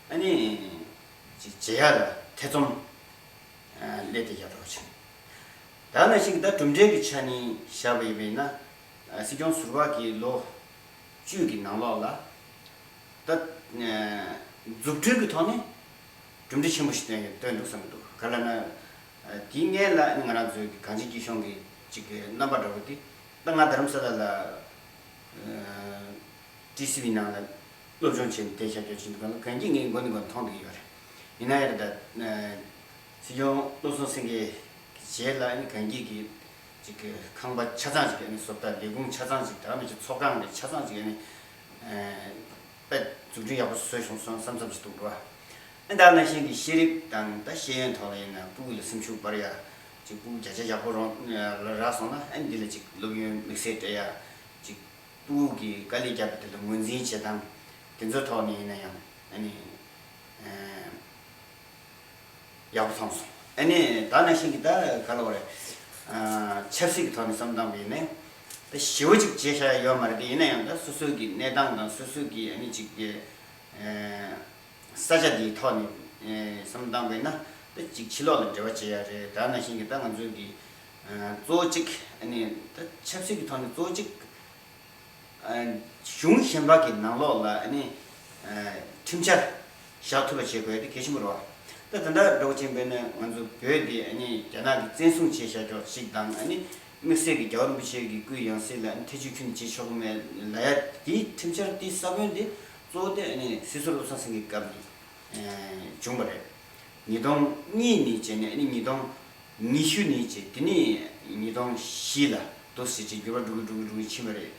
ཨ་ནི་ཅིག་བྱེད་ཡ་ལ་ཐེ་ཚོམ་སླེབས་བསྡད་ཡ་འདྲ་བོ་ཅིག་ད་ནང་བཞིན་གྱི་ད་གྲུབ་འབྲས་ཀྱི་ཆ་ནས་བཞག་པ་ཡིན་པ་ཡིན་ན། སྲིད་སྐྱོང་ཟུར་པ་གི་ལོ་བཅུ་གི་ནང་ལོགས་ལ་ད་འཛུགས་སྐྲུན་གྱི་ཐོག་ནས་གྲུབ་འབྲས་ཆེན་པོ་ཞིག་བཏོན་བཏོན་འདུག་བསམ་གྱི་འདུག་ག་ལབ་ན། དེའི་སྔོན་ལ་ང་རང་ཚོའི་གངས་ཅན་སྐྱིད་གཤོངས་ཀྱི་ཅིག་གི་རྣམ་པ་འདྲ་བོ་དེ། ད་ང་རྡ་རམ་ས་ལ་ལ་ཊི་སི་ཝི་ནང་ལ་སློབ་སྦྱོང་བྱས་ནས་བསྡད་བཞག་རྒྱུ་ཅིག་འདུག་ག་ལ། གངས་སྐྱིད་ངས་མགོ་ནས་མགོ་མཐོང་བསྡད་ཀྱི་ཡོད་རེད། ཡིན་ན་ཡང་ད་སྲིད་སྐྱོང་བློ་བཟང་སེང་གེ་གི་རྗེས་ལ་ཨ་ནི་གངས་སྐྱིད་ཀྱི་ཅིག་གི་ཁང་པ་ཆ་ཚང་ཅིག་ཨ་ནི་བཟོ་ལྟ་ལས་ཁུངས་ཆ་ཚང་ཅིག་ད་ནི་ཅིག་ཚོགས་ཁང་རེད་ཆ་ཚང་ཅིག་ཨ་ནི་དཔེ་འཛུགས་སྐྲུན་ཡག་པོ་བཟོས་སོང་སོང་བསམ་བསམ་ཅིག་འདུག་ར། ཨ་ད་ནང་བཞིན་གྱི་ཤེས་རིག་དང་ད་ཤེས་ཡོན་ཐོག་ལ་ཡིན་ན་ཕྲུ་གུ་ལ་སེམས་ཤུགས་སྤར་ཡ། ཅིག་ཕྲུ་གུ་བརྒྱ་ཆ་བརྒྱ་པོ་རང་རག་སོང་ན་ཨ་ནི་འདི་ལ་ཅིག་སློབ་ཡོན་དམིགས་བསལ་སྤྲད་ཡ། ཅིག་ཕྲུ་གུ་གི་དཀའ་ལས་བརྒྱབ་པ་དེ་ལ་ངོས་འཛིན་བྱེད་སྟངས་དེ་ཚོའི་ཐོག་ནས་ཡིན་ན་ཡང་ཨ་ནི་ཡག་པོ་སོང་སོང་། ཨ་ནི་ད་ནང་བཞིན་གྱི་ད་ག་ལབ་དགོས་རེད། ཆབ་སྲིད་ཀྱི་ཐོག་ནས་བསམ་བཏང་བ་ཡིན་ན། ད་ཞེ་པོ་ཅིག་བྱས་བཞག་ཡ་ཡོད་མ་རེད་དེ། ཡིན་ན་ཡང་ད་སོ་སོའི་གི་གནས་སྟངས་དང་སོ་སོའི་གི་ཨ་ནི་ཅིག་གི་ས་ཆ་འདིའི་ཐོག་ནས་བསམ་བཏང་བ་ཡིན་ན། ད་ཅིག་ཕྱི་ལོགས་ལ་འབྲེལ་བ་བྱེད་ཡ་རེད། ད་ནང་བཞིན་གྱི་ད་ང་ཚོའི་གི་གཙོ་བོ་གཅིག་ཨ་ནི་ད་ཆབ་སྲིད་ཀྱི་ཐོག་ནས་གཙོ་བོ་གཅིག་གཞུང་གཞན་པ་གི་ནང་ལོགས་ལ་ཨ་ནི་ཁྲིམས་འཆར་བཞག་ཐུབ་པ་བྱེད་དགོས་དེ་གལ་ཆེན་པོ་རེད་བ། ད་ད་ལྟ་འགྲོ་བཞིན་པའི་ནི་ང་ཚོ་བོད་དེ་ཨ་ནི་རྒྱ་ནག་གིས་བཙན་བཟུང་བྱས་བཞག་ཀྱོག་ཅིག་དང་། ཨ་ནི་དམིགས་བསལ་གྱི་རྒྱལ་བ་རིན་པོ་ཆེ་གི་སྐུའི་ཡང་སྲིད་ལ་ཨ་ནི་ཐེ་བྱུས་ཁྱོན་ནས་བྱེད་ཆོག་གི་མེད་ལབ་ཡ་དེའི་ཁྲིམས་འཆར་དེའི་ས་བོན་དེ་གཙོ་བོ་དེ་ཨ་ནི་སྲིད་ཟུར་བློ་བཟང་སེང་གེའི་སྐབས་ནས་བྱུང་བ་རེད། ཉིས་སྟོང་གཉིས་ནས་བྱས་ནས་ཨ་ནི་ཉིས་སྟོང་ཉི་ཤུ་ནས་བྱས། དེ་ནས་ཉིས་སྟོང་བཞི་ལ་དུ་ཟེར་ཅིག་འགྱུར་བ་འགྲོ་གི་འགྲོ་གི་འགྲོ་གི་ཕྱིན་པ་རེད།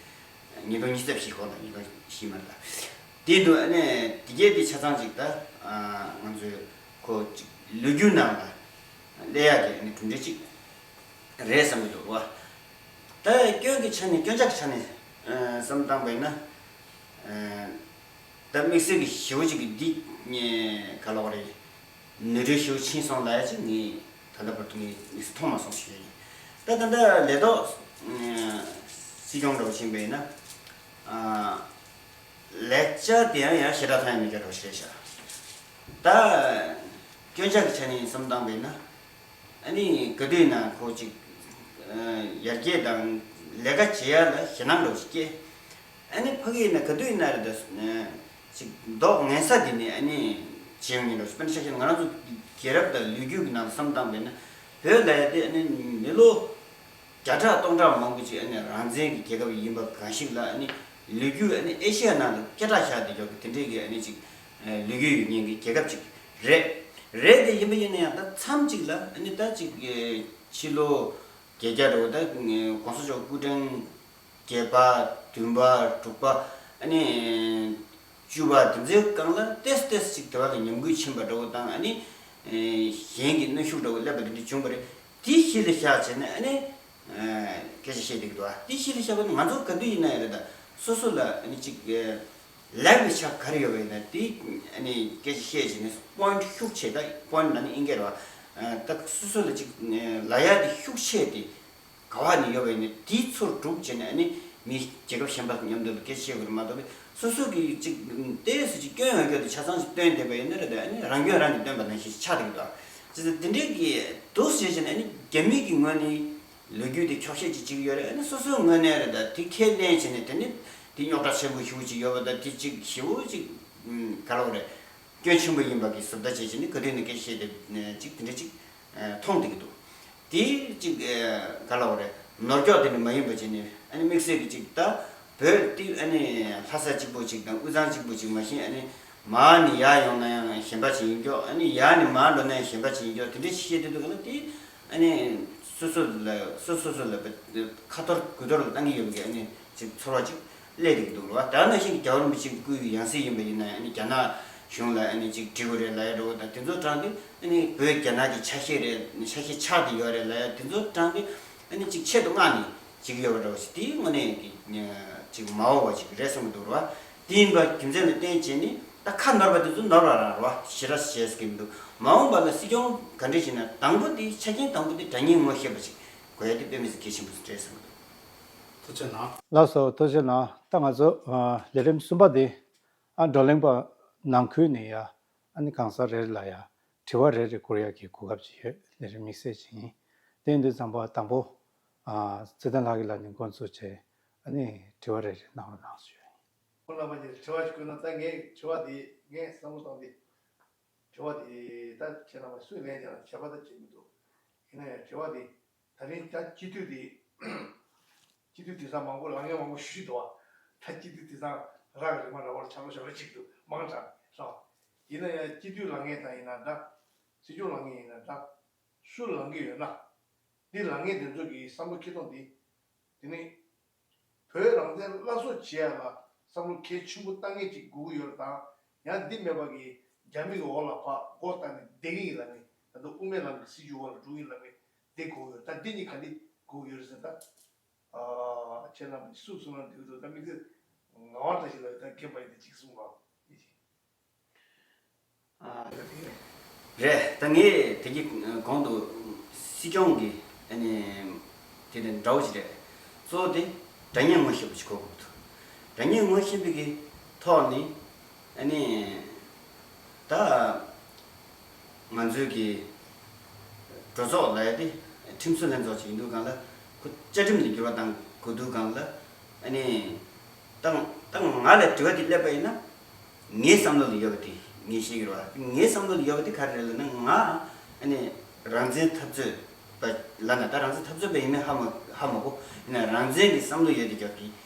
ཉིས་སྟོང་ཉི་ཤུ་རྩ་བཞི་ཁོ་ན་ཉིས་སྟོང་བཞི་མ་རེད་ད། དེ་འདུག་ཨ་ནི་དེ་གས་དེ་ཆ་ཚང་ཅིག་ད་ང་ཚོས་ཁོ་ཅིག་ལོ་རྒྱུས་ནང་ལ་སླེབས་ཡག་གི་ཨ་ནི་གྲུབ་འབྲས་ཅིག་རེད་བསམ་གྱི་འདུག་བ། ད་སྐྱོན་གྱི་ཆ་ནས་སྐྱོན་ཆ་གི་ཆ་ནས་བསམ་བཏང་བ་ཡིན་ན། ད་དམིགས་བསལ་གྱི་ཞེ་པོ་ཅིག་གི་འདི་ག་ལབ་དགོས་རེད། ནོར་འཁྲུལ་ཞེ་པོ་ཕྱིན་སོང་ལབ་ཡ་ཅིག་ངས་ད་ལྟ་བར་དུ་ངས་དམིགས་བསལ་མཐོང་མ་སོང་ཞུ་ཡ་ཡིན། ད་ད་ལྟ་ལས་ཐོག་སྲིད་སྐྱོང་འདྲ་བོ་ཕྱིན་པ་ཡིན་ན། ལེགས་ཆ་དེ་ཡང་ཡང་ཞེ་དྲག་ཐོན་ཡ་མེད་ཀྱ་འདྲ་བོ་ཞིག་རེད་ཤག་ད་སྐྱོན་ཆ་གི་ཆ་ནས་བསམ་བཏང་བ་ཡིན་ན། ཨ་ནི་ག་དུས་ན་ཁོ་ཅིག་ཡར་རྒྱས་དང་ལས་ཀ་བྱེད་ཡ་ལ་ཞེད་སྣང་འདྲ་བོ་ཞིག་སྐྱེ། ཨ་ནི་ཕ་གི་ཡིན་ན་ག་དུས་ཡིན་ན་རེད་ད། ཅིག་མདོག་ངན་ས་དེ་ནས་ཨ་ནི་བྱེད་ཡོང་ཉིན་རོ། དཔེར་ན་ཆ་བཞག་ན་ང་རང་ཚོ་རྒྱལ་རབས་དང་ལོ་རྒྱུས་ཀྱི་ནང་ལ་བསམ་བཏང་བས་ན། བོད་ལ་ཡ་དེ་ཨ་ནི་མི་ལོ་བརྒྱ་ཕྲག་སྟོང་ཕྲག་མང་པོ་ཅིག་ཨ་ནི་རང་བཙན་གྱི་རྒྱལ་ཁབ་ཡིན་པ་གང་ཞིག་ལ། ཨ་ནི་ལོ་རྒྱུས་ཨ་ནི་ཨེ་ཤི་ཡ་ནང་ལ་སྐད་གྲགས་བཞག་བསྡད་ཀྱོག་གི་དེ་འདྲས་ཀྱི་ཨ་ནི་ཅིག་ལོ་རྒྱུས་ཡོད་མཁན་གྱི་རྒྱལ་ཁབ་ཅིག་རེད། རེད་དེ་ཡིན་པ་ཡིན་ན་ཡང་ད་མཚམས་ཅིག་ལ་ཨ་ནི་ད་ཅིག་ཕྱི་ལོ་བརྒྱད་བརྒྱ་འགྲོ་ད་གོང་ས་མཆོག་སྐུ་ཕྲེང་བརྒྱད་པ། བདུན་པ། དྲུག་པ། ཨ་ནི་བཅུ་པ་དེ་ཚོའི་སྒང་ལ་ཏེས་ཏེས་ཅིག་དེ་བ་ལ་ཉམས་རྒུད་ཕྱིན་པ་འདྲ་བོ་དང་། ཨ་ནི་གཞན་གྱི་གནོན་ཤུགས་འདྲ་བོ་སླེབས་པ་དེ་འདྲ་བྱུང་བ་རེད། དེ་གཞི་ལ་བཞག་བྱས་ནས་ཨ་ནི་སྐད་ཆ་བཤད་བསྡད་ཀྱི་འདུག་ཨ། དེ་གཞི་ལ་བཞག་པ་ནི་ང་ཚོ་ག་དུས་ཡིན་ན་ཡང་རེད་ད། སོ་སོ་ལ་ཨ་ནི་ཅིག་ལེགས་པའི་ཆ་ག་རེ་ཡོད་པ་ཡིན་ན་དེ་ཨ་ནི་སྐད་ཆ་བཤད་བྱས་ནས་པོ་ཡིན་ཊི་ཤུགས་ཆེ། ད་པོ་ཡིན་ཊི་ལ་ནི་ཨིན་སྐད་རེད་བ། ད་སོ་སོ་ལ་ཅིག་ལབ་ཡ་དེ་ཤུགས་ཆེ་དེ། ག་བ་ནས་ཡོད་པ་ཡིན་ན་དེའི་ཚུར་སྒྲུབ་བྱས་ནས་ཨ་ནི་མི་རྒྱལ་ཁབ་གཞན་པ་མཉམ་དུ་ལ་སྐད་ཆ་བཤད་དགོས་རེད་མ་གཏོགས་པའི་སོ་སོ་གི་ཅིག་ཏོག་ཙམ་ཅིག་སྐྱོན་ཡོད་རྒྱུ་དེ་ཆ་ཚང་ཞིག་བཏོན་བསྡད་པ་ཡིན་ན་རེད་དེ། ཨ་ནི་རང་སྐྱོན་རང་གིས་བཏོན་པ་ནང་བཞིན་ཆགས་བསྡད་ཀྱི་འདུག་ཨ། ཅེས་དེ་འདྲའི་གི་འདུག་ཟེར་བྱས་ནས་ཨ་ནི་རྒྱ་མི་གི་ངོས་ནས་ལོ་རྒྱུས་དེ་འཁྱོག་བཤད་ཅིག་བྱེད་ཀྱི་ཡོད་རེད། ཨ་ནི་སོ་སོའི་ངོས་ནས་རེད་ད་དེ་ཁས་ལེན་བྱས་ནས་དེ་ནི་དེ་རྙོག་དྲ་ཆེན་པོ་ཞེ་པོ་ཅིག་ཡོད་པ་ད་དེ་ཅིག་ཞེ་པོ་ཅིག་ ག་ལབ་དགོས་རེད། སྐྱོན་ཆེན་པོ་ཡིན་པ་གི་བཟོ་ལྟ་བྱས་བྱས་ནས་ག་དུས་ནས་སྐད་ཆ་བཤད་དེ་ཅིག་དེ་འདྲ་ཅིག་མཐོང་བསྡད་ཀྱི་འདུག་དེ་ཅིག་ག་ལབ་དགོས་རེད། ནོར་འཁྱོག་དེ་འདྲ་མ་ཡིན་པ་བྱས་ནས་ཨ་ནི་དམིགས་བསལ་གྱི་ཅིག་ད་བོད་དེ་ཨ་ནི་ལྷ་ས་གཅིག་པོ་ཅིག་དང་དབུས་གཙང་གཅིག་པོ་ཅིག་མ་གཞི་ཨ་ནི་མར་ནས་ཡར་ཡོང་ན་ཡང་གཞན་པ་ཅིག་ཡིན་འཁྱོག་ཨ་ནི་ཡར་ནས་མར་འགྲོ་ན་ཡང་གཞན་པ་ཅིག་ཡིན་འཁྱོག་དེ་འདྲ་ཅིག་བཤད་དུས་འདུག་ག་ལ་དེ། ཨ་ནི་སོ་སོ་ལ་སོ་སོ་སོ་ལ་ཁ་ཐོར་དགུ་ཐོར་ལ་བཏང་གི་ཡོད་པའི་ཨ་ནི་ཅིག་ཚོར་བ་ཅིག་སླེབས་བསྡད་ཀྱི་འདུག་རེད་བ། ད་ནང་བཞིན་གྱི་རྒྱལ་བ་རིན་པོ་ཆེའི་སྐུའི་ཡང་སྲིད་ཡིན་པ་ཡིན་ན་ཨ་ནི་རྒྱ་ནག་གཞུང་ལ་ཨ་ནི་ཅིག་འབྲི་དགོས་རེད་ལབ་ཡ་འདྲ་བོ་དང་དེ་ཚོ་དྲངས་ཏེ་ཨ་ནི་བོད་རྒྱ་ནག་གི་ཆ་ཤས་རེད། ཆ་ཤས་ཆགས་བསྡད་ཡོད་རེད་ལབ་ཡ་དེ་ཚོ་དྲངས་ཏེ་ཨ་ནི་ཅིག་ཆེད་དུ་མངགས་ནས་བྱེད་ཀྱི་ཡོད་པ་འདྲ་བོ་ཞིག་དེའི་དངོས་གནས་ཀྱི་ཅིག་མ་འོས་པ་ཅིག་རེད་བསམ་གྱི་འདུག་རེད་བ། དེ་ཡིན་པ་རྒྱུ་མཚན་ལ་བརྟེན་བྱས་ནས་ད་ཁ་ནོར་བ་དེ་ཚོ་ནོར་བ་རང་རེད་བ། ཞེ་དྲག་བྱས་ཟེར་གྱི་མི་འདུག་མ་འོངས་པ་ལ་སྲིད་སྐྱོང་ག་འདྲ་ཞིག་ན་དང་པོ་དེ་ཆ་རྐྱེན་དང་པོ་དེ་དགྲ་གཉེན་ངོ་ཤེས་པ་ཞིག་དགོས་ཡ་དེ་དཔེ་མི་སྲིད་གལ་ཆེན་པོ་ཞིག་རེད་བསམ་གྱི་འདུག་ཐུགས་རྗེ་གནང་། ལགས་སོ། ཐུགས་རྗེ་གནང་། ད་ང་ཚོ་ཨ་ལས་རིམ་གསུམ་པ་དེ་ཨ་བགྲོ་གླེང་པ་ནང་ཁུལ་ནས་ཡ་ཨ་ནི་གང་ཟག་རེ་རེ་ལ་ཡ་དྲི་བ་རེ་རེ་བསྐུར་ཡ་གི་གོ་སྐབས་ཅིག་ཡོད། ལས་རིམ་དམིགས་བསལ་ཅིག་ཡིན། དེ་ཡིན་དུས་ཙམ་པ་དང་པོ་ཨ་ཚེ་བརྟན་ལགས་ཀྱིས་ལ་ནི་འགོ་འཛུགས་བྱས་ཨ་ནི་དྲི་བ་རེ་རེ་གནང་རོགས་གནང་ཞུ་ཡ་ཡིན། ཁོང་རྣམ་པ་ཀྱིས་དྲི་བ་ཞིག་བསྐུར་ན་ད་ངས་དྲི་བ་དེ་ངས་བསམ་བློ་བཏང་སྟེ་དྲི་བ་དེ་ད་ཁྱེད་རྣམ་པ་སུས་ལན་རྒྱག་ན་ཁྱད་པར་ད་ཅིག་མི་འདུག་ཡིན་ན་ཡང་དྲི་བ་དེ་ད་རིང་ད་སྤྱི་འཐུས་དེ་སྤྱི་འཐུས་དེང་སང་མང་པོ་ལངས་མཁན་མང་པོ་ཞུས་འདུག་བ། ད་སྤྱི་འཐུས་དེང་སང་རག་རི་མ་ར་བར་ཆགས་ལོ་ཞག་ལོ་ཅིག་འདུག་མང་དྲགས་རེད། ཡིན་ན་ཡང་སྤྱི་འཐུས་ལངས་མཁན་དང་ཡིན་ན་འདྲ། སྲིད་སྐྱོང་ལངས་མཁན་ཡིན་ན་འདྲ། སུ་ལངས་ཀྱི་ཡོད་ན། འདི་ལངས་མཁན་དེ་ཚོ་གི་བསམ་བློ་འཁྱེར་སྟངས་འདི། དེ་ནི། བོད་རང་བཙན་སླར་གསོ་བྱེད་ཡ་ལ་བསམ་བློ་གལ་ཆེན་པོ་བཏང་མཁན་ཅིག་དགོས་ཀྱི་ཡོད་རེད་དང་། ཡང་འདི་མེད་པ་གི་རྒྱ་མི་གི་འོག་ལ་ཕར་མགོ་བཏགས་ནས་བསྡད་ཀྱི་ཡིན་ལབ་ནས་ད་དུང་དབུ་མའི་ལམ་གི་སྲིད་བྱུས་འོག་ལ་འགྲོ་གི་ཡིན་ལབ་ནས་བསྡད་དགོས་ཀྱི་ཡོད་རེད། ད་འདི་གཉིས་ག་འདི་དགོས་ཀྱི་ཡོད་རེད་ཟེར་ད། ཨ་ཁྱེད་རྣམ་པ་སུ་གསུང་ན་འགྲིག་གི་འདུག་ད་དམིགས་བསལ་ངག་དབང་བཀྲ་ཤིས་ལགས་ད་མཁྱེན་པ་ཡིན་ད་ཅིག་གསུངས་རོགས། རེད། ད་ངས་དེ་གི་གོང་དུ་སྲིད་སྐྱོང་གི་ཨ་ནི་དེ་དེ་འདྲ་བོ་ཞིག་རེད། གཙོ་བོ་དེ་དགྲ་གཉེན་ངོ་ཤེས་པ་ཞིག་དགོས་དགོས་འདུག་དགྲ་གཉེན་ངོ་ཤེས་པའི་གི་ཐོག་ནས་ཨ་ནི་ད་ང་ཚོའི་གི་གྲོས་ཚོགས་ལ་ཡ་དེ་ཁྲིམས་སྲོལ་ལྷན་ཚོགས་ཅིག་ཡིན་དུས་གང་ལ་ཁོ་བཅའ་ཁྲིམས་ལ་འགྱུར་བ་བཏང་དགོས་དུས་གང་ལ་ཨ་ནི་ད་ད་ང་ལ་དྲི་བ་དེ་སླེབས་པ་ཡིན་ན། ངའི་བསམ་བློ་ལ་ཡོད་པ་དེ་ངས་བཤད་ཀྱི་རེད་བ། ངའི་བསམ་བློ་ལ་ཡོད་པ་དེ་ག་རེ་རེད་ལབ་ན། ང་ཨ་ནི་རང་བཙན་འཐབ་རྩོད་པ་ལབ་ན་ད་རང་བཙན་འཐབ་རྩོད་པ་ཡིན་མིན་ཧ་མ་ཧ་མ་གོ། ཡིན་ན་རང་བཙན་གྱི་བསམ་བློ་ཡོད་དེ་ཀྱང་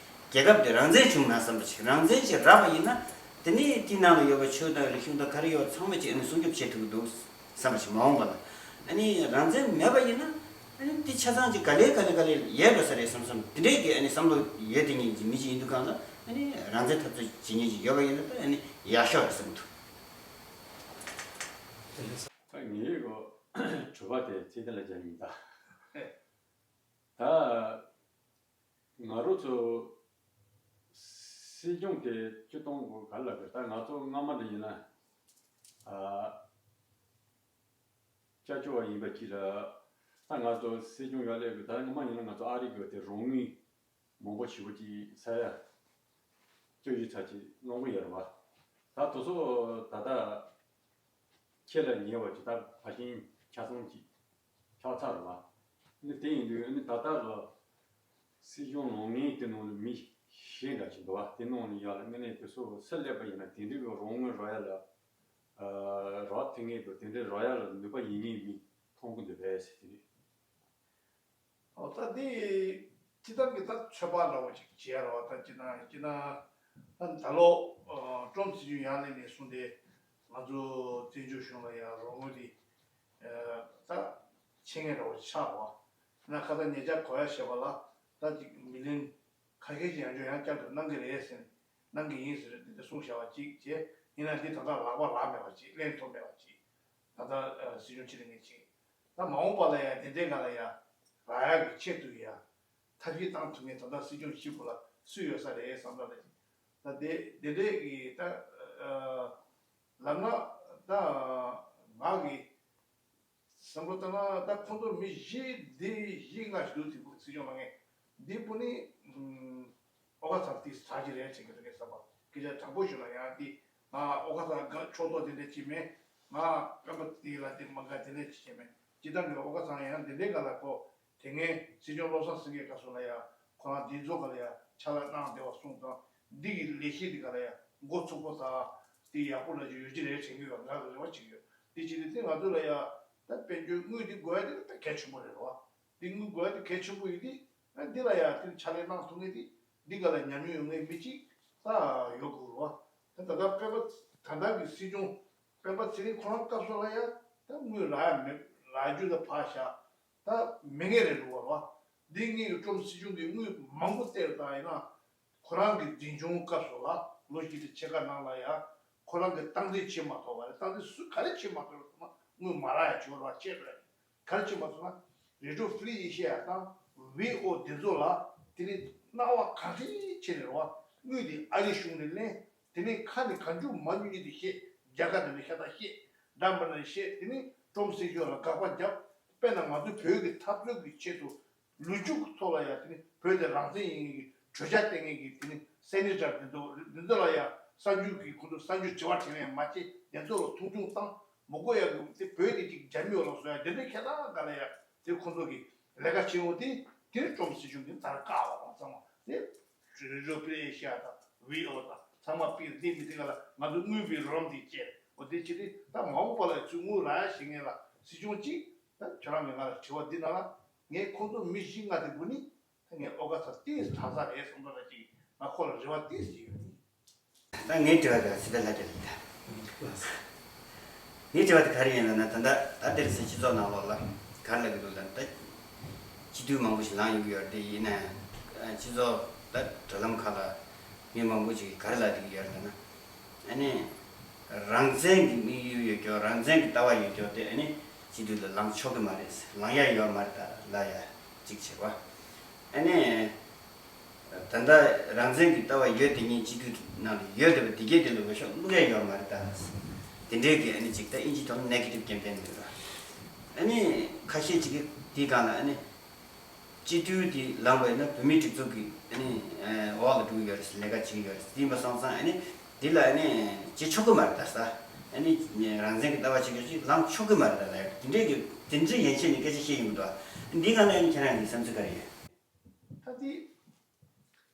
གི་རྒྱལ་ཁབ་དེ་རང་བཙན་བྱུང་ན་བསམ་པ་ཞིག་རང་བཙན་ཞིག་རག་པ་ཡིན་ན་དེ་ནི་དེའི་ནང་ལ་ཡོད་པ་ཆོས་དང་རིག་གཞུང་དང་ག་རེ་ཡོད་ཚང་མ་ཅིག་ཨ་ནི་སྲུང་སྐྱོབ་བྱེད་ཐུབ་ཀྱི་འདུག་བསམ་པ་ཞིག་མ་འོངས་པ་ལ་ཨ་ནི་རང་བཙན་མེད་པ་ཡིན་ན། ཨ་ནི་འདི་ཆ་ཚང་ཅིག་ག་ལེ་ག་ལེ་ག་ལེ་ཡལ་འགྲོ་ས་རེད་བསམ་བསམ་དེ་འདྲའི་གི་ཨ་ནི་བསམ་བློ་ཡོད་དེ་ཉིད་ཀྱི་མི་ཅིག་ཡིན་དུས་གང་ལ་ཨ་ནི་རང་བཙན་འཐབ་རྩོད་བྱེད་མཁན་ཅིག་ཡོད་པ་ཡིན་ན་ད་ཨ་ནི་ཡག་ཤོས་རེད་བསམ་འདུག་ད་ངའི་གོ་དྲི་བ་དེ་ཚིག་དེ་ལ་རྒྱབ་ཡིན་ད། ད་ང་རང་ཚོ་སྲིད་སྐྱོང་དེ་སྤྱི་སྟོང་གོ་ག་ལ་གི་ད་ང་ཚོ་སྔ་མ་འདྲ་ཡིན་ན་ཨ། སྐྱབས་བཅོལ་བ་ཡིན་པ་གཅིག་ལ། ད་ང་ཚོ་སྲིད་སྐྱོང་ཡར་སླེབས་དགོས། ད་སྔ་མ་ཡིན་ན་ང་ཚོ་ཨ་རི་གི་དེ་རོགས་དངུལ་མང་པོ་ཞེ་པོ་ཅིག་ས་ཡ་བཅུ་བཞི་ཚར་ཅིག་གནང་གི་ཡོད་རེད་བ། ད་དེ་ཚོ་ད་ལྟ་ཁྱེད་ལ་ཉེ་བ་ཅིག་ད་ཕལ་ཆེར་ཆ་ཚང་ཅིག་ཆགས་ཚར་རེད་བ། ཨ་ནི་དེ་ཡིན་དུས་ཨ་ནི་ད་ལྟ་གི་སྲིད་སྐྱོང་ལངས་མཁན་དེ་ནང་ལ་མི་གཞན་འདྲ་ཅིག་འདུག་བ། དེ་ནང་ལ་ཡར་ལ་དངོས་གནས་དེ་ཚོ་སུ་སླེབས་པ་ཡིན་ན་དེ་འདྲའི་གི་རོགས་དངུལ་རག་ཡ་ལ། རག་ཐུབ་མཁན་དང་དེ་འདྲའི་རག་ཡ་ལ་ནུས་པ་ཡོད་མཁན་མི་མཐོང་གི་འདུག་པས་ཟེར་དེ་རེད། ཨོ་ད་འདི་སྤྱི་བཏང་གི་ད་ཚོད་དཔག་འདྲ་བོ་ཅིག་བྱེད་ཡ་རེད་བ། ད་སྤྱི་བཏང་སྤྱི་བཏང་ད་ད་ལོ་ཨ་ཀྲོམ་སྲིད་སྐྱོང་ཡར་སླེབས་ནས་བཟུང་སྟེ་ང་ཚོ་བཙན་བྱོལ་གཞུང་ལ་ཡ་རོགས་དངུལ་འདི་ཨ་ད་ཆེད་མངགས་འདྲ་བོ་ཅིག་ཆགས་རེད་བ། ན་ཁ་ད་ཉེ་ཆར་གོ་ཡ་བྱས་པ་ལ་ད་ཅིག་མི་ལོན་ཁ་ཤས་ཀྱིས་ཡང་བསྐྱར་ཡང་བསྐྱར་དུ་གནང་གི་རེད་ཟེར་ནས་གནང་གི་ཡིན་ཟེར་འདི་འདྲ་གསུངས་བཞག་པ་ཅིག་བྱས། ཡིན་ན་འདི་ད་ལྟ་ལག་པ་རག་མེད་པ་ཅིག་ལེན་ཐུབ་མེད་པ་ཅིག་ད་ལྟ་ཨ་སྲིད་སྐྱོང་ཕྱི་ལ་ངས་ཅིག་ད་མ་འོངས་པ་ལ་ཡང་དེ་འདྲའི་སྒང་ལ་ཡང་རག་ཡག་གི་ཆེད་དུ་ཡང་ཐབས་ཤེས་བཏང་ཐུབ་མཁན་ད་ལྟ་སྲིད་སྐྱོང་ཕྱི་པོ་ལ་སུ་ཡོད་ས་རེད་བསམ་ད་ལ་ཅིག་ད་དེ་དེ་འདྲའི་གི་ད་ཨ་ལབ་ན་ད་ང་གི་བསམ་བློ་བཏང་ན་ད་ཁོང་ཚོ་མི་བཞི་འདི་བཞི་ལྔ་ཞིག་འདུག་དེ་སྲིད་སྐྱོང་ལངས་མཁན་འདི་པོ་ནི་ཨོ་ཁ་ཚང་དེ་གྲགས་ཀྱི་རེད་དྲན་གྱི་འདུག་གས་བསམ་པ། སྐད་ཆ་དྲང་པོ་ཞུ་ན་ཡང་དེ་ང་ཨོ་ཁ་ཚང་ཕྱོགས་གཏོགས་དེ་འདྲ་ཅིག་མེད། ང་རྐང་པ་དེ་ལ་དེ་མ་དགའ་དེ་འདྲ་ཅིག་བྱས་མེད། སྤྱིར་བཏང་གི་ཨོ་ཁ་ཚང་ཡང་དེ་འདྲའི་སྒང་ལ་ཁོ་དེ་སྔའི་སྲིད་སྐྱོང་བློ་བཟང་སེང་གེའི་སྐབས་སུ་ལ་ཡང་ཁོ་རང་འདི་ཚོ་ག་ལ་ཡང་ཕྱག་ལས་གནང་བསྡད་པ་སོང་ཙང་འདི་གི་ལས་གཞི་འདི་ག་ལ་ཡང་འགོ་ཚུགས་པ་དང་། དེ་ཡག་པོ་ལ་ཅིག་ཡོད་ཀྱི་རེད་དྲན་གྱི་ཡོད། ང་ལ་རེ་བ་ཅིག་ཡོད། དེ་བྱས་ཏེ་དེ་ང་ཚོ་ལ་ཡ་ད་དཔལ་འབྱོར་དངུལ་དེ་དགོས་ཡ་དེ་ད་གལ་ཆེན་པོ་རེད་རོ། དེ་དངུལ་དགོས་ཡ་དེ་གལ་ཆེན་པོ་ཡིན་དུས་ཨ་འདི་ལ་ཡ་དེ་ཕྱག་ལས་གནང་ཐུབ་མཁན་དེ་འདི་ག་ལ་ཉམས་མྱོང་ཡོད་མཁན་མི་གཅིག་ད་ཡོད་དགོས་རོ། ད་ད་ལྟ་སྤེན་པ་ད་ལྟ་གི་སྲིད་སྐྱོང་སྤེན་པ་ཚེ་རིང་ཁོ་རང་སྐབས་སུ་ལ་ཡ་ད་དངུལ་རག་ཡ་མེད་རག་རྒྱུ་ད་ཕར་བཞག་ད་མི་ངན་རེད་འདུག་བ་རོ། འདི་ངེད་ཀྱི་ཀྲུང་སྲིད་གཞུང་གི་དངུལ་མང་པོ་སྟེར་བཏང་ཡིན་ན། ཁོ་རང་གི་འཛིན་སྐྱོང་སྐབས་སུ་ལ་ལོ་བཞི་དང་ཕྱེད་ཀ་ནང་ལ་ཡ། ཁོ་རང་གི་སྟངས་འཛིན་བྱེད་མ་ཐུབ་པ་རེད། སྟངས་འཛིན་སུ་ག་རེ་བྱེད་མ་ཐུབ་པ་དངུལ་མ་རག་ཡ་བྱེད་པ་རོ་ཆེད་རེད། ག་རེ་བྱེད་མ་ཐུབ་ན། རེ་ཌི་ཡོ་ཧྥི་རི་ཨེ་ཤེ་ཡ་དང་ཝི་ཨོ་དེ་ཚོ་ལ་དེ་ནི་སྣང་བ་གང་ཤེས་བྱེད་ནས་རོ། དངུལ་དེ་ཨ་རིའི་གཞུང་ནས་ལེན། དེ་ནས་ཁ་ནས་གང་བྱུང་མ་བྱུང་ཉིད་དུ་བཤད། རྒྱ་གར་ནས་ཤ་སྟག་བཤད། འདྲ་མི་འདྲ་བཤད། དེ་ནས་ཀྲུང་སྲིད་གཞུང་ལ་དགག་པ་བརྒྱབ། དཔེར་ན་ང་ཚོའི་བོད་ཀྱི་འཐབ་རྩོད་ཀྱི་ཆེད་དུ་ལོ་རྒྱུས་ཀྱི་ཐོག་ལ་ཡང་དེ་ནས་བོད་དེ་རང་བཙན་ཡིན་ངེས་ཀྱི་གྲོས་འཆར་བཏིང་ངེས་ཀྱི་དེ་ནས་སེ་ནེ་ཊར་འདི་ཚོ་འདི་ཚོ་ལ་ཡང་གསར་འགྱུར་གྱི་ཁོང་ཚོ་གསར་འགྱུར་དྲི་བ་དྲིས་ལན་མ་བྱེད། དེ་ཚོ་ལ་མཐོང་ཆུང་བཏང་མ་དགོས་ཡ་གི་དེ་བོད་དེ་ཅིག་རྒྱ་མི་ཡོད་ལ་བཟོ་ཡ་དེ་འདྲའི་ཁྱད་མཚར་འགའ་ལ་ཡང་དེ་ཁོང་ཚོ་གི་ལས་ཀ་བྱེད་འོང་དེ་དེ་ནས་ཀྲུང་སྲིད་གཞུང་གི་མཐར་བཀག་པ་དང་ཚང་མ་དེ། རེ་ཌི་ཡོ་ཧྥི་རི་ཨེ་ཤེ་ཡ་དང་ཝི་ཨོ་དང་ཚང་མ་པིར་འདི་མི་དེ་ག་ལ་ང་ཚོ་དངུལ་པའི་རོགས་རམ་དེ་བྱས། འོ་དེ་བྱས་ཏེ་ད་མ་འོངས་པ་ལ་ཚུར་དངུལ་རག་ཡ་ཞིག་ངེས་ལ་སྲིད་སྐྱོང་གཅིག་ད་ཁྱོད་རང་གིས་ང་ལ་དྲི་བ་འདི་གནང་ན་ངས་ཁོང་ཚོ་མི་བཞི་ལྔ་དེ་དགུ་ནི་ད་ངས་ཨོ་ག་ཚ་ཏིས་གྲགས་ས་རེད་བསམ་པ་ལ་ཅིག་ང་ཁོ་ལ་རེ་བ་ཏིས་ཅིག་ཡོད། ད་ངའི་དྲི་བ་དེ་སྲིད་པ་ལྷ་རྒྱལ་ལགས། ངའི་དྲི་བ་དེ་ག་རེ་ཡིན་ལབ་ན། ད་ལྟ་ད་དེར་སྲིད་སྤྱི་ཚོགས་ནང་ལོགས་ལ་ག་རེ་ལབ་ཀྱི་འདུག་ལབ་ན། ད་སྤྱི་འཐུས་མང་པོ་ཞིག་ལངས་ཡོང་གི་ཡོད་རེད། དེ་ཡིན་ན་སྤྱི་ཚོགས་ད་དྲ་ལམ་ཁག་ལ་མི་མང་པོ་ཞིག་གིས་ག་རེ་ལབ་བསྡད་ཀྱི་ཡོད་རེད་ལབ་ན། ཨ་ནི་རང་བཙན་གྱི་དམིགས་ཡུལ་ཡོད་ཀྱོག་རང་བཙན་གྱི་ལྟ་བ་ཡོད་ཀྱོག་དེ་ཨ་ནི་སྤྱི་འཐུས་ལ་ལངས་ཆོག་གི་མ་རེད། ལངས་ཡ་ཡོད་མ་རེད་ད་ལབ་ཡ་གཅིག་བྱས་པ། ཨ་ནི། ད་ལྟ་རང་བཙན་གྱི་ལྟ་བ་ཡོད་དེ་ཉིད་སྤྱི་འཐུས་ནང་ལ་ཡོད་བསྡད་པ་དེ་གས་དེ་ལ་འོས་ཤོག་བླུག་ཡ་ཡོད་མ་རེད་ད། དེ་འདྲའི་གི་ཨ་ནི་ཅིག་ད་ཨིན་ཇི་ཐོག་ནེ་གེ་ཊིབ་ཀེམ་པེན་རེད་པ། ཨ་ནི་ཁ་ཤས་ཅིག་གིས་དེའི་སྒང་ལ་ཨ་ནི་སྤྱི་འཐུས་དེ་ལངས་པ་ཡིན་ན་བོད་མིའི་སྒྲིག་འཛུགས་ཀྱི་ཨ་ནི་འོག་ལ་འགྲོ་གི་ཡོད་རེད་ཟེར། ལས་ཀ་བྱེད་ཀྱི་ཡོད་རེད་ཟེར། དེ་ཡིན་པ་སོང་ཙང་ཨ་ནི་དེ་ལ་ཨ་ནི་བྱེད་ཆོག་གི་མ་རེད་ད་ཟེར། ཨ་ནི་རང་བཙན་གྱི་ལྟ་བ་བྱེད་མཁན་ཅིག་ལངས་ཆོག་གི་མ་རེད་ད་ལབ་ཡ་དེ་འདྲའི་གི་དེ་འདྲའི་ཡན་ཆད་ནས་སྐད་ཆ་བཤད་ཡོང་གི་འདུག་འདིའི་སྒང་ལ་ཨ་ནི་ཁྱེད་རང་གི་བསམ་ཚུལ་ག་རེ་ཡོད། ད་དེ།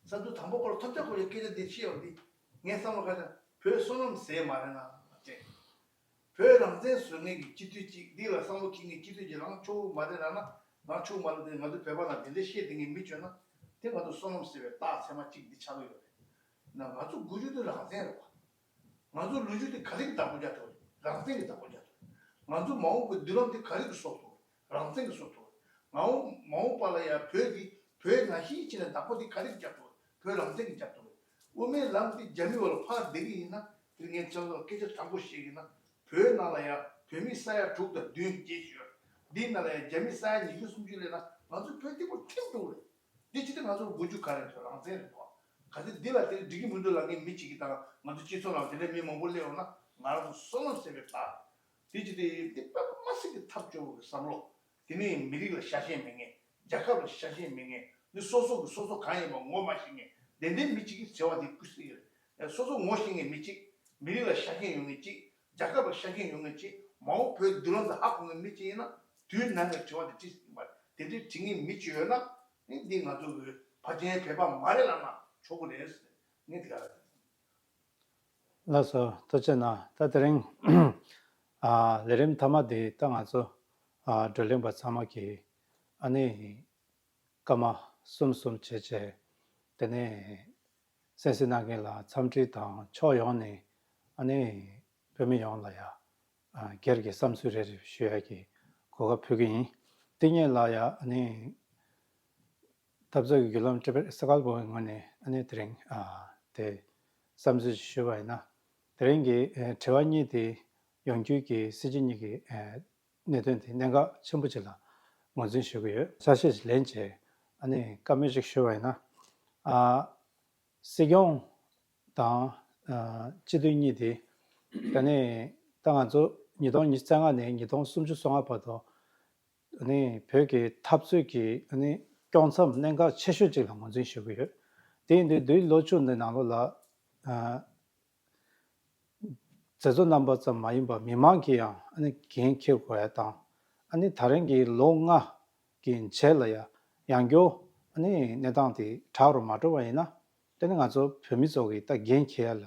ས་འདུ་དང་པོ་སྐོར་ཐོབ་ཆ་སྐོར་གྱི་སྐད་ཆ་འདི་བཤད་ཡོང་དུས་ངས་བསམ་བློ་ག་ཚོད་བོད་བསོད་ནམས་ཟད་མ་རེད་ན་དྲན། བོད་རང་བཙན་བཟོ་མཁན་གྱི་སྤྱི་འཐུས་གཅིག་འདི་ལ་བསམ་བློ་འཁྱེར་མཁན་སྤྱི་འཐུས་ཀྱི་ལངས་ཆོག་མ་རེད་ལབ་ན་ལངས་ཆོག་མ་རེད་དེ་ང་ཚོ་བོད་པ་ལ་དེ་འདྲ་བཤད་དེ་ངས་མི་བྱོས་ན་དེ་ང་ཚོ་བསོད་ནམས་ཟད་པའི་རྟགས་མཚན་མ་གཅིག་འདི་ཆགས་ཀྱི་ཡོད་རེད། ན་ང་ཚོ་དགོས་རྒྱུ་དེ་རང་བཙན་རེད་བ། ང་ཚོ་ལོ་རྒྱུས་དེ་ག་རེ་གི་བདག་པོ་རྒྱག་ཐུབ་རེད། རང་བཙན་གི་བདག་པོ་རྒྱག་ཐུབ་རེད། ང་ཚོ་མ་འོངས་པའི་མདུན་ལམ་དེ་ག་རེ་གི་སྲོག་ཐུབ་རེད། རང་བཙན་གི་སྲོག་ཐུབ་རེད། མ་འོངས་མ་འོངས་པ་ལ་ཡང་བོད་དེ་བོད་ནང་བཞིན་བྱས་ནས་བདག་པོ་དེ་ག་རེ་གི་རྒྱག་ཐུབ་རེད། བོད་རང་བཙན་གི་རྒྱག་ཐུབ་རེད། དབུ་མའི་ལམ་དེ་རྒྱ་མི་བ་ལ་ཕར་བསྡད་གི་ཡིན་ན་དེ་ངས་ཁྱེད་ཚོ་ལ་སྐད་ཆ་དྲང་པོ་བཤད་གི་ན་བོད་ནང་ལ་ཡང་བོད་མི་ས་ཡ་དྲུག་དང་བདུན་སྐྱེས་ཡོད། འདིའི་ནང་ལ་ཡང་རྒྱ་མི་ས་ཡ་ཉི་ཤུ་སུམ་ཅུ་སླེབས་ན་ང་ཚོ་བོད་སྡིག་པོ་ཐེབས་འགྲོ་གི་རེད། འདི་ཅི་སྟེ་ང་ཚོར་དགོས་རྒྱུ་ག་རེ་ཚོ་རང་བཙན་རེད་དོ། གལ་སྲིད་འདི་ལ་དེ་འགྲིག་གི་མི་འདུག་ལབ་མཁན་མི་གཅིག་གིས་དང་ང་ཚོ་སྤྱི་ཚོགས་ནང་དེ་འདྲའི་མི་མང་པོ་སླེབས་ཡོང་ན་ང་རང་ཚོ་བསོད་ནམས་ཟད་པའི་རྟགས། འདི་ཅི་སྟེ་འདི་དཔེ་མ་སྲིད་ཀྱི་ཐབས་སྐྱོ་བོ་གི་བསམ་བློ། དེ་ནི་མི་རིགས་ལ་ཤ་ཞེན་མེད་མཁན། རྒྱལ་ཁབ་ལ་ཤ་ཞེན་མེད་མཁན། འདི་སོ་སོ་གི་སོ་སོ་གང་ཡིན་པ་ངོ་མ་ཤེས་མཁན། དེ་འདྲའི་མི་གཅིག་གིས་ཟེར་བ་དེ་ཀུ་སྲིད་ཀྱི་རེད། སོ་སོ་ངོ་ཤེས་མཁན་མི་གཅིག་མི་རིགས་ལ་ཤ་ཞེན་ཡོད་མཁན་གཅིག་རྒྱལ་ཁབ་ལ་ཤ་ཞེན་ཡོད་མཁན་གཅིག་མ་འོངས་བོད་མདུན་ལམ་དུ་ཧ་གོ་མཁན་མི་གཅིག་ཡིན་ན་དུས་ནམ་ཡང་དྲི་བ་དེ་དྲིས་སྲིད་པ་དེ་འདྲའི་དྲི་མཁན་མི་གཅིག་ཡོད་ན་ནི་འདི་ང་ཚོ་གི་ཕལ་ཆེར་བོད་པ་མ་རེད་ལབ་ན་ཆོག་གི་རེད་ཟེར་ངས་དེ་ག་ལ་དྲན། ལགས་སོ་ཐུགས་རྗེ་གནང་། ད་དེ་རིང་ཨ་ལས་རིམ་མཐའ་མ་དེ་ད་ང་ཚོ་ཨ་བགྲོ་གླེང་པ་ཚང་མ་གིས་ཨ་ནི་སྐར་མ་གསུམ་གསུམ་བྱས་བྱས་དེ་ནས་གསན་གཟིགས་གནང་མཁན་ལ་འཚམས་འདྲི་དང་ཕྱོགས་ཡོངས་ནས་ཨ་ནི་བོད་མི་ཡོངས་ལ་ཡ་ཨ་སྒེར་གྱི་བསམ་ཚུལ་རེ་རེ་ཞུ་ཡ་གི་གོ་སྐབས་ཕུལ་གི་ཡིན། དེ་སྔོན་ལ་ཡ་ཨ་ནི་འཐབ་རྩོད་ཀྱི་བརྒྱུད་ལམ་ཊི་བེཊ་གསར་བརྗེ་པོའི་ངོས་ནས་ཨ་ནི་དེ་རིང་ཨ་དེ་བསམ་ཚུལ་ཞུས་པ་ཡིན་ན། དེ་རིང་གི་ཨ་དྲི་བ་གཉིས་དེ་ཡོང་རྒྱུ་གི་སྲིད་སྤྱི་གཉིས་ཀྱི་ཨ་གནད་དོན་དེ་གནད་འགག་ཆེན་པོ་ཅིག་ལ་ངོས་འཛིན་ཞུ་གི་ཡོད། ཆ་ཤས་ཤིག་ལེན་བྱས་ཨ་ནི་བཀའ་མོལ་ཅིག་ཞུ་བ་ཡིན་ན། ཨ་སྲིད་སྐྱོང་དང་ཨ་སྤྱི་འཐུས་གཉིས་དེ་ད་ནི་ད་ང་ཚོ་ཉིས་སྟོང་ཉི་ཤུ་རྩ་ལྔ་ནས་ཉིས་སྟོང་སུམ་ཅུ་སོ་ལྔ་བར་དུ་ཨ་ནི་བོད་ཀྱི་འཐབ་རྩོད་ཀྱི་ཨ་ནི་དཀྱོག་མཚམས་གནད་འགག་ཆེ་ཤོས་ཅིག་ལ་ངོས་འཛིན་ཞུ་གི་ཡོད། དེ་ཡིན་དུས་འདིའི་ལོ་བཅུ་འདི་ནང་ལོགས་ལ་ཨ་མཛད་གཙོ་རྣམ་པ་ཙམ་མ་ཡིན་པར་མི་མང་གིས་ཡང་ཨ་ནི་འགན་འཁྱེར་དགོས་ཡ་དང་། ཨ་ནི་ད་རིང་གི་ལོ་ལྔ་གི་རྗེས་ལ་ཡ་ཡང་བསྐྱར་ཨ་ནི་གནས་སྟངས་དེ་དྲག་རུ་མ་འགྲོ་བ་ཡིན་ན་དེ་ནི་ང་ཚོ་བོད་མི་ཚོ་གིས་ད་འགན་འཁྱེར་ཡ་ལ་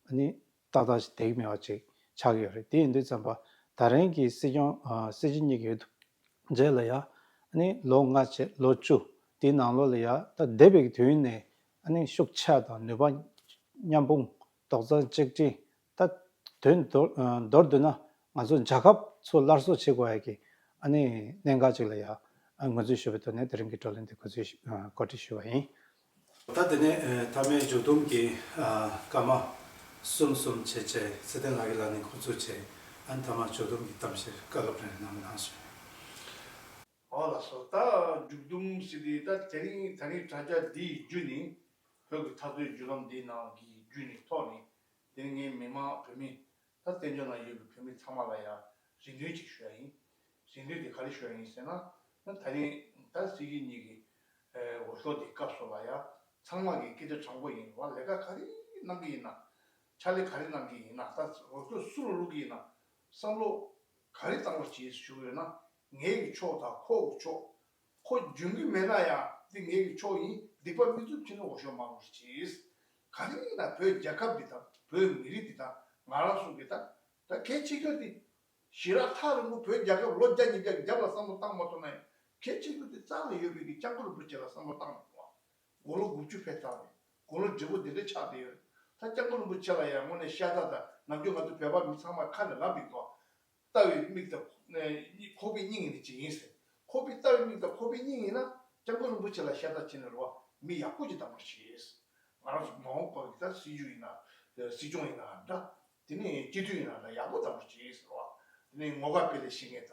ཨ་ནི་ ཏག་ཏག་ཞིག་བསྡད་ཀྱི་མེད་པ་ཅིག་ཆགས་ཀྱི་ཡོད་རེད། དེ་ཡིན་དུས་ཙམ་པ་ད་རིང་གི་སྲིད་སྐྱོང་ཨ་སྲིད་སྤྱི་གཉིས་ཀྱི་ཐུག་འཕྲད་ལ་ཡ་ཨ་ནི་ལོ་ལྔ་བྱས་ལོ་བཅུ་དེའི་ནང་ལོགས་ལ་ཡ་ད་འདས་པའི་དུས་ནས་ཨ་ནི་ཤུགས་ཆེ་དང་ནུས་པ་མཉམ་སྤུངས་རྡོག་རྩ་གཅིག་སྒྲིལ། ད་དོན་མདོར་མདོར་བསྡུས་ན་ང་ཚོ་རྒྱལ་ཁབ་ཚུར་སླར་གསོ་བྱེད་དགོས་ཡ་གི་ཨ་ནི་གནད་འགག་ཅིག་ལ་ཡ་ངོས་འཛིན་ཞུ་བའི་ཐོག་ནས་དེ་རིང་གི་བགྲོ་གླེང་འདི་གོ་སྒྲིག་ཞུ་ཨ་གོ་སྒྲིག་ཞུས་པ་ཡིན། ད་དེ་ནས་ཨ་མཐའ་མའི་མཇུག་བསྡོམས་ཀྱི་ཨ་སྐར་མ་གསུམ་གསུམ་བྱས་བྱས་ཚེ་བརྟན་ལགས་ཀྱིས་ལག་ནས་འགོ་འཛུགས་བྱས། ཨ་མཐའ་མ་མཇུག་བསྡོམས་ཀྱི་གཏམ་བཤད་བཀའ་སློབ་རེ་གནང་གནང་ཞུ། ཨོ་ལགས་སོ། ད་མཇུག་བསྡོམས་ཟེར་དེ་ད་དེ་རིང་ད་རིང་དྲ་རྒྱ་འདི་ཡི་བརྒྱུད་ནས་བོད་ཀྱི་འཐབ་རྩོད་བརྒྱུད་ལམ་འདིའི་ནང་གི་བརྒྱུད་ནས་ཐོག་ནས་དེ་རིང་ངས་མི་མང་བོད་མི་ད་བཙན་བྱོལ་ནང་ཡོད་པའི་བོད་མི་ཚང་མ་ལ་ཡང་རེ་འདུན་ཅིག་ཞུ་ཡ་ཡིན། རེ་འདུན་དེ་ག་རེ་ཞུ་ཡ་ཡིན་ཟེར་ན། ད་དེ་རིང་ད་སྲིད་སྤྱི་གཉིས་ཀྱི་ཨེ་འོས་ཤོག་དེ་སྐབས་སུ་ལ་ཡང་ཚང་མ་གི་སྐད་ཆ་དྲང་པོ་ཡིན་པ། ལས་ཀ་ག་རེ་གནང་གི་ཡིན་ན། ཕྱག་ལས་ག་རེ་གནང་གི་ཡིན་ན། ད་འོས་ཤོག་སུ་ལ་བླུག་གི་ཡིན་ན། བསམ་བློ་ག་རེ་བཏང་རོགས་བྱེད་ཞུ་གི་ཡོད་ན། ངེད་ཀྱི་ཕྱོགས་དང་ཁོ་གི་ཕྱོགས། ཁོ་འཇོན་གྱི་མེད་ན་ཡང་འདི་ངེད་ཀྱི་ཕྱོགས་ཡིན། སྡིག་པ་མི་བཙུགས་ཕྱིན་ན་འོས་ཤོག་མ་རོགས་བྱེད། ག་རེ་ཡིན་ན་བོད་རྒྱལ་ཁབ་འདི་དང་བོད་མི་རིགས་འདི་དང་ང་རང་ཚོ་གི་ད་ད་གལ་ཆེ་ཤོས་འདི་ཞེ་དྲག་ཐག་རིང་པོ་བོད་རྒྱལ་ཁབ་ལོ་བརྒྱ་ཉིས་བརྒྱ་གི་རྒྱབ་ལ་བསམ་བློ་བཏང་མ་ཐུབ་ན་ཡང་། གལ་ཆེ་ཤོས་འདི་རྩ་ལ་ཡོད་པའི་གི་སྐྱབས་མགོན་རིན་པོ་ཆེ་ལ་བསམ་བློ་བཏང་མ་ཐུབ་པ། དགུང་ལོ་དགུ་བཅུ་ཕེབས་ཚར་ནས་དགུང་ལོ་བགྲེས་པོ་འདི་འདྲ་ཆགས་བསྡད་ཡོད། ད་སྐྱབས་མགོན་རིན་པོ་ཆེ་ལ་ཡང་དངོས་གནས་ཤ་སྟག་དང་ནམ་རྒྱུན་ང་ཚོ་བོད་པ་མི་ཚང་མ་ཁ་ནས་ལབ་ཡིན་དོ། ལྟ་བའི་མིག་དང་ཁོག་པའི་སྙིང་ཡིན་ནི་ཅིག་ཡིན་ཟེར། ཁོག་པའི་ལྟ་བའི་མིག་དང་ཁོག་པའི་སྙིང་ཡིན་ན་སྐྱབས་མགོན་རིན་པོ་ཆེ་ལ་ཤ་སྟག་བྱས་ནས་རོགས་མི་ཡག་པོ་ཅིག་བདམས་པར་བྱེད། ང་རང་ཚོ་མ་འོངས་པར་གྱི་ད་སྲིད་ཇུས་ཡིན་ན་སྲིད་སྐྱོང་ཡིན་ན་འདྲ། དེ་ནས་སྤྱི་འཐུས་ཡིན་ན་འདྲ་ཡག་པོ་བདམས་པར་བྱེད་ཟེར་བ། དེ་ནས་ངོ་དགའ་དཔེ་ལེགས་ཤེས་མཁན་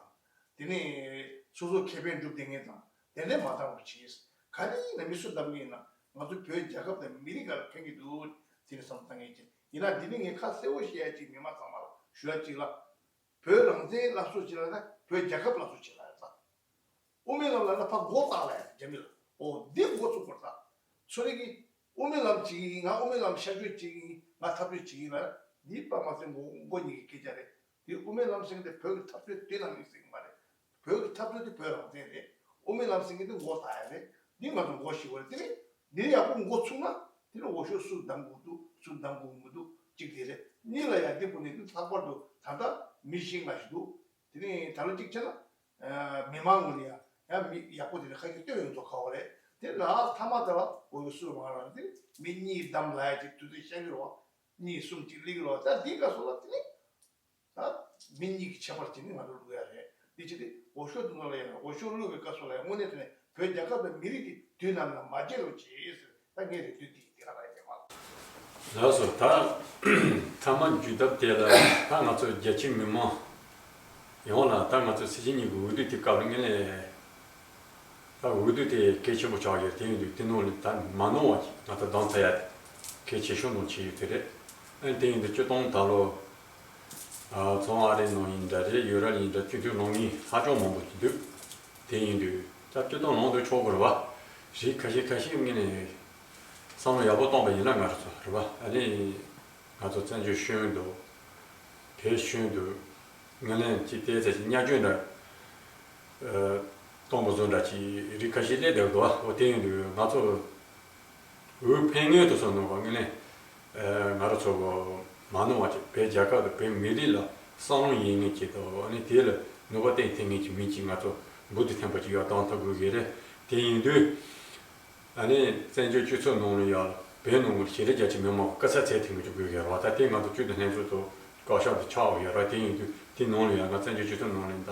དང་། དེ་ནས་སོ་སོ་ཁེ་ཕན་སྒྲུབ་བསྡད་མཁན་དང་། དེ་འདྲས་མ་བདམས་པར་བྱེད། ག་རེ་ཡིན་ན་མི་སུ་བདམས་མཁན་ཡིན་ན་ང་ཚོ་བོད་རྒྱལ་ཁབ་དང་མི་རིགས་ག་ལ་ཕན་གྱི་འདུག་དེ་ནས་བསམ་བློ་བཏང་མཁན་ཅིག་ཡིན་ན། འདི་ནི་ངས་ཁ་གསལ་བོ་བཤད་ཡ་ཅིག་མི་མང་ཚང་མ་ལ་ཞུ་ཡ་ཅིག་ལ། བོད་རང་བཙན་སླར་གསོ་བྱེད་ལ་ན་བོད་རྒྱལ་ཁབ་སླར་གསོ་བྱེད་ལ་ཡ་ད། དབུ་མའི་ལམ་ལ་ན་ཕར་མགོ་བཏགས་ལ་ཡ་རྒྱ་མི་ལ། ཨོ་འདི་མགོ་ཚུགས་པར་ད། ཚོ་རིག་གི་དབུ་མའི་ལམ་བྱེད་ཀྱི་ཡིན། ང་དབུ་མའི་ལམ་ཤར་བསྐྱོད་བྱེད་ཀྱི་ཡིན། ང་འཐབ་རྩོད་བྱེད་ཀྱི་ཡིན་ལ། འདི་དཔེ་མ་སྲིད་མགོ་མགོ་གཉིས་ཀྱི་སྐད་ཆ་རེད། དེ་དབུ་མའི་ལམ་ཟེར་མཁན་དེ་བོད་ཀྱི་འཐབ་རྩོད་དེ་ནང་ཡིན་ཟེར་གྱི་མ་རེད། བོད་ཀྱི་འཐབ་རྩོད་དེ་བོད་རང་བཙན་རེད། དབུ་མའི་ལམ་ཟེར་མཁན་དེ་མགོ་བཏགས་ཡ་རེད། འདི་ང་ཚོ་མགོ་ཞིག་པ་རེད། དེ་ནས་འདིར་ཡག་པོ་མགོ་ཚུགས་ན་དེ་ནས་འོས་ཤོག་སུ་བདམས་དགོས་འདུག་སུ་བདམས་དགོས་མི་འདུག་གཅིག་དེ་རེད། གཉིས་ལ་ཡ་འདི་ཀུན་ནས་ལྷག་པར་དུ་ད་ལྟ་མི་བཞི་ལྔ་ཞིག་འདུག་དེ་ནས་ད་ལོ་གཅིག་བྱས་ན་མི་མང་ངོས་ནས་ཡ་ཡ་མི་ཡག་པོ་དེ་ནས་ཁ་ཤས་བཏོན་ཡོང་ཚོ་ཁ་བ་རེད། དེ་ལ་ཐ་མ་དེ་ལ་འོས་ཤོག་སུ་མང་རག་དེ་མི་གཉིས་བདམས་ལ་ཡ་གཅིག་དུས་ཚོད་བཤད་ཀྱི་རོགས། གཉིས་གསུམ་གཅིག་སླེབས་ཀྱི་རོགས། ད་འདི་ག་སོ་ལ་དེ་ནས། ད་མི་གཉིས་ཀྱི་ཁྱད་པར་གྱིས་ནི་ང་ཚོ་བླུག་ཡ་རེད། འདི་ཅི་སྟེ་འོས་ཤོག་འདི་ཚོ་ལ་ཡང་འོས་ཤོག་བླུག་པའི་སྐབས་སུ་ལ་ཡང་དངོས་གནས་དྲང་གནས་བོད་རྒྱལ་ཁབ་དང་མི་རིགས་ཀྱི་དུས་ནམ་ཡང་མ་བརྗེད་རོགས་གྱིས་ཟེར། ད་ངས་རེ་འདུན་འདི་ཡིན། དེ་ག་རང་ཡིན་མ་ལགས། ལགས་སོ། ད་མཐའ་མ་བརྒྱུད་ཐབས་དེ་ལ་ད་ང་ཚོ་རྒྱ་ཆེའི་མི་མང་ཡོངས་ལ་ད་ང་ཚོ་སྲིད་སྤྱི་གཉིས་ཀྱི་འོས་བསྡུ་དེ་སྐབས་ལ་ངས་ལས། ད་འོས་བསྡུ་དེ་གལ་ཆེན་པོ་ཆགས་ཡོད། དེ་ཡིན་དུས་དེ་ནང་ལ་ད་མ་ནོར་བ་ཞིག་ང་ཚོ་གདམ་ཚར་ཡ་དེ་གལ་ཆེ་ཤོས་ནང་ཆེ་ཡོད་དེ་རེད། ཨ་ནི་དེ་ཡིན་དུས་སྤྱིར་བཏང་ད་ལོ་ཨ་ཚོང་ཨ་རི་ནང་ཡིན་འདྲ་རེད། ཡུ་རོབ་ཡིན་འདྲ་སྤྱི་འཐུས་ལངས་མཁན་ཧ་ཅང་མང་པོ་ཞིག་འདུག་དེ་ཡིན་དུས་ད་སྤྱིར་བཏང་ལངས་དུས་ཆོག་གི་རེད་བ། རིགས་ཁ་ཤས་ཁ་ཤས་ངོས་ནས་བསམ་བློ་ཡག་པོ་བཏང་པ་ཡིན་ན་ང་རང་ཚོ་རེད་བ། ཨ་ནི། ང་ཚོ་བཙན་བྱོལ་གཞོན་དུ་བོད་གཞོན་དུ་ངོས་ལེན་གྱི་ཏོག་ཙམ་ཅིག་བརྙས་བཅོས་འདྲ་ཨ་གཏོང་པ་བཟོ་འདྲ་ཅིག་རིགས་ཁ་ཤས་སླེབས་བསྡད་འདུག་འོ་དེ་ཡིན་དུས་ང་ཚོ་འོས་འཕེན་མཁན་དེ་ཚོ་ནང་གི་ངོས་ལེན་ཨ་ང་རང་ཚོ་མ་ནོར་བ་ཅིག་བོད་རྒྱལ་ཁབ་དང་བོད་མི་རིགས་ལ་བསམ་བློ་ཡོད་མཁན་ཅིག་དང་ཨ་ནི་དེ་ལ་ནུས་པ་བཏོན་ཐུབ་མཁན་ཅིག་མི་གཅིག་ང་ཚོ་འབུ་དུ་ཐོན་པ་ཅིག་ཡར་བཏང་ཐུབ་དགོས་ཀྱི་རེད། དེ་ཡིན་དུས། ཨ་ནི་བཙན་བྱོལ་སྤྱི་ཚོགས་ནང་ལ་ཡང་བོད་ནང་གི་ཞི་བདེ་རྒྱ་ཆེ་མི་མང་གི་སྐུ་ཚབ་ཚད་ཐིག་མི་བཅུག་དགོས་ཀྱི་རེད་བ། ད་དེ་ང་ཚོ་བཅུ་དང་ལྷན་ཚོགས་དང་བཀའ་ཤག་ཏུ་ཆགས་ཡོད་རེད། དེ་ཡིན་དུས་དེ་ནང་ལ་ཡང་ང་བཙན་བྱོལ་སྤྱི་ཚོགས་ནང་ལ་ད་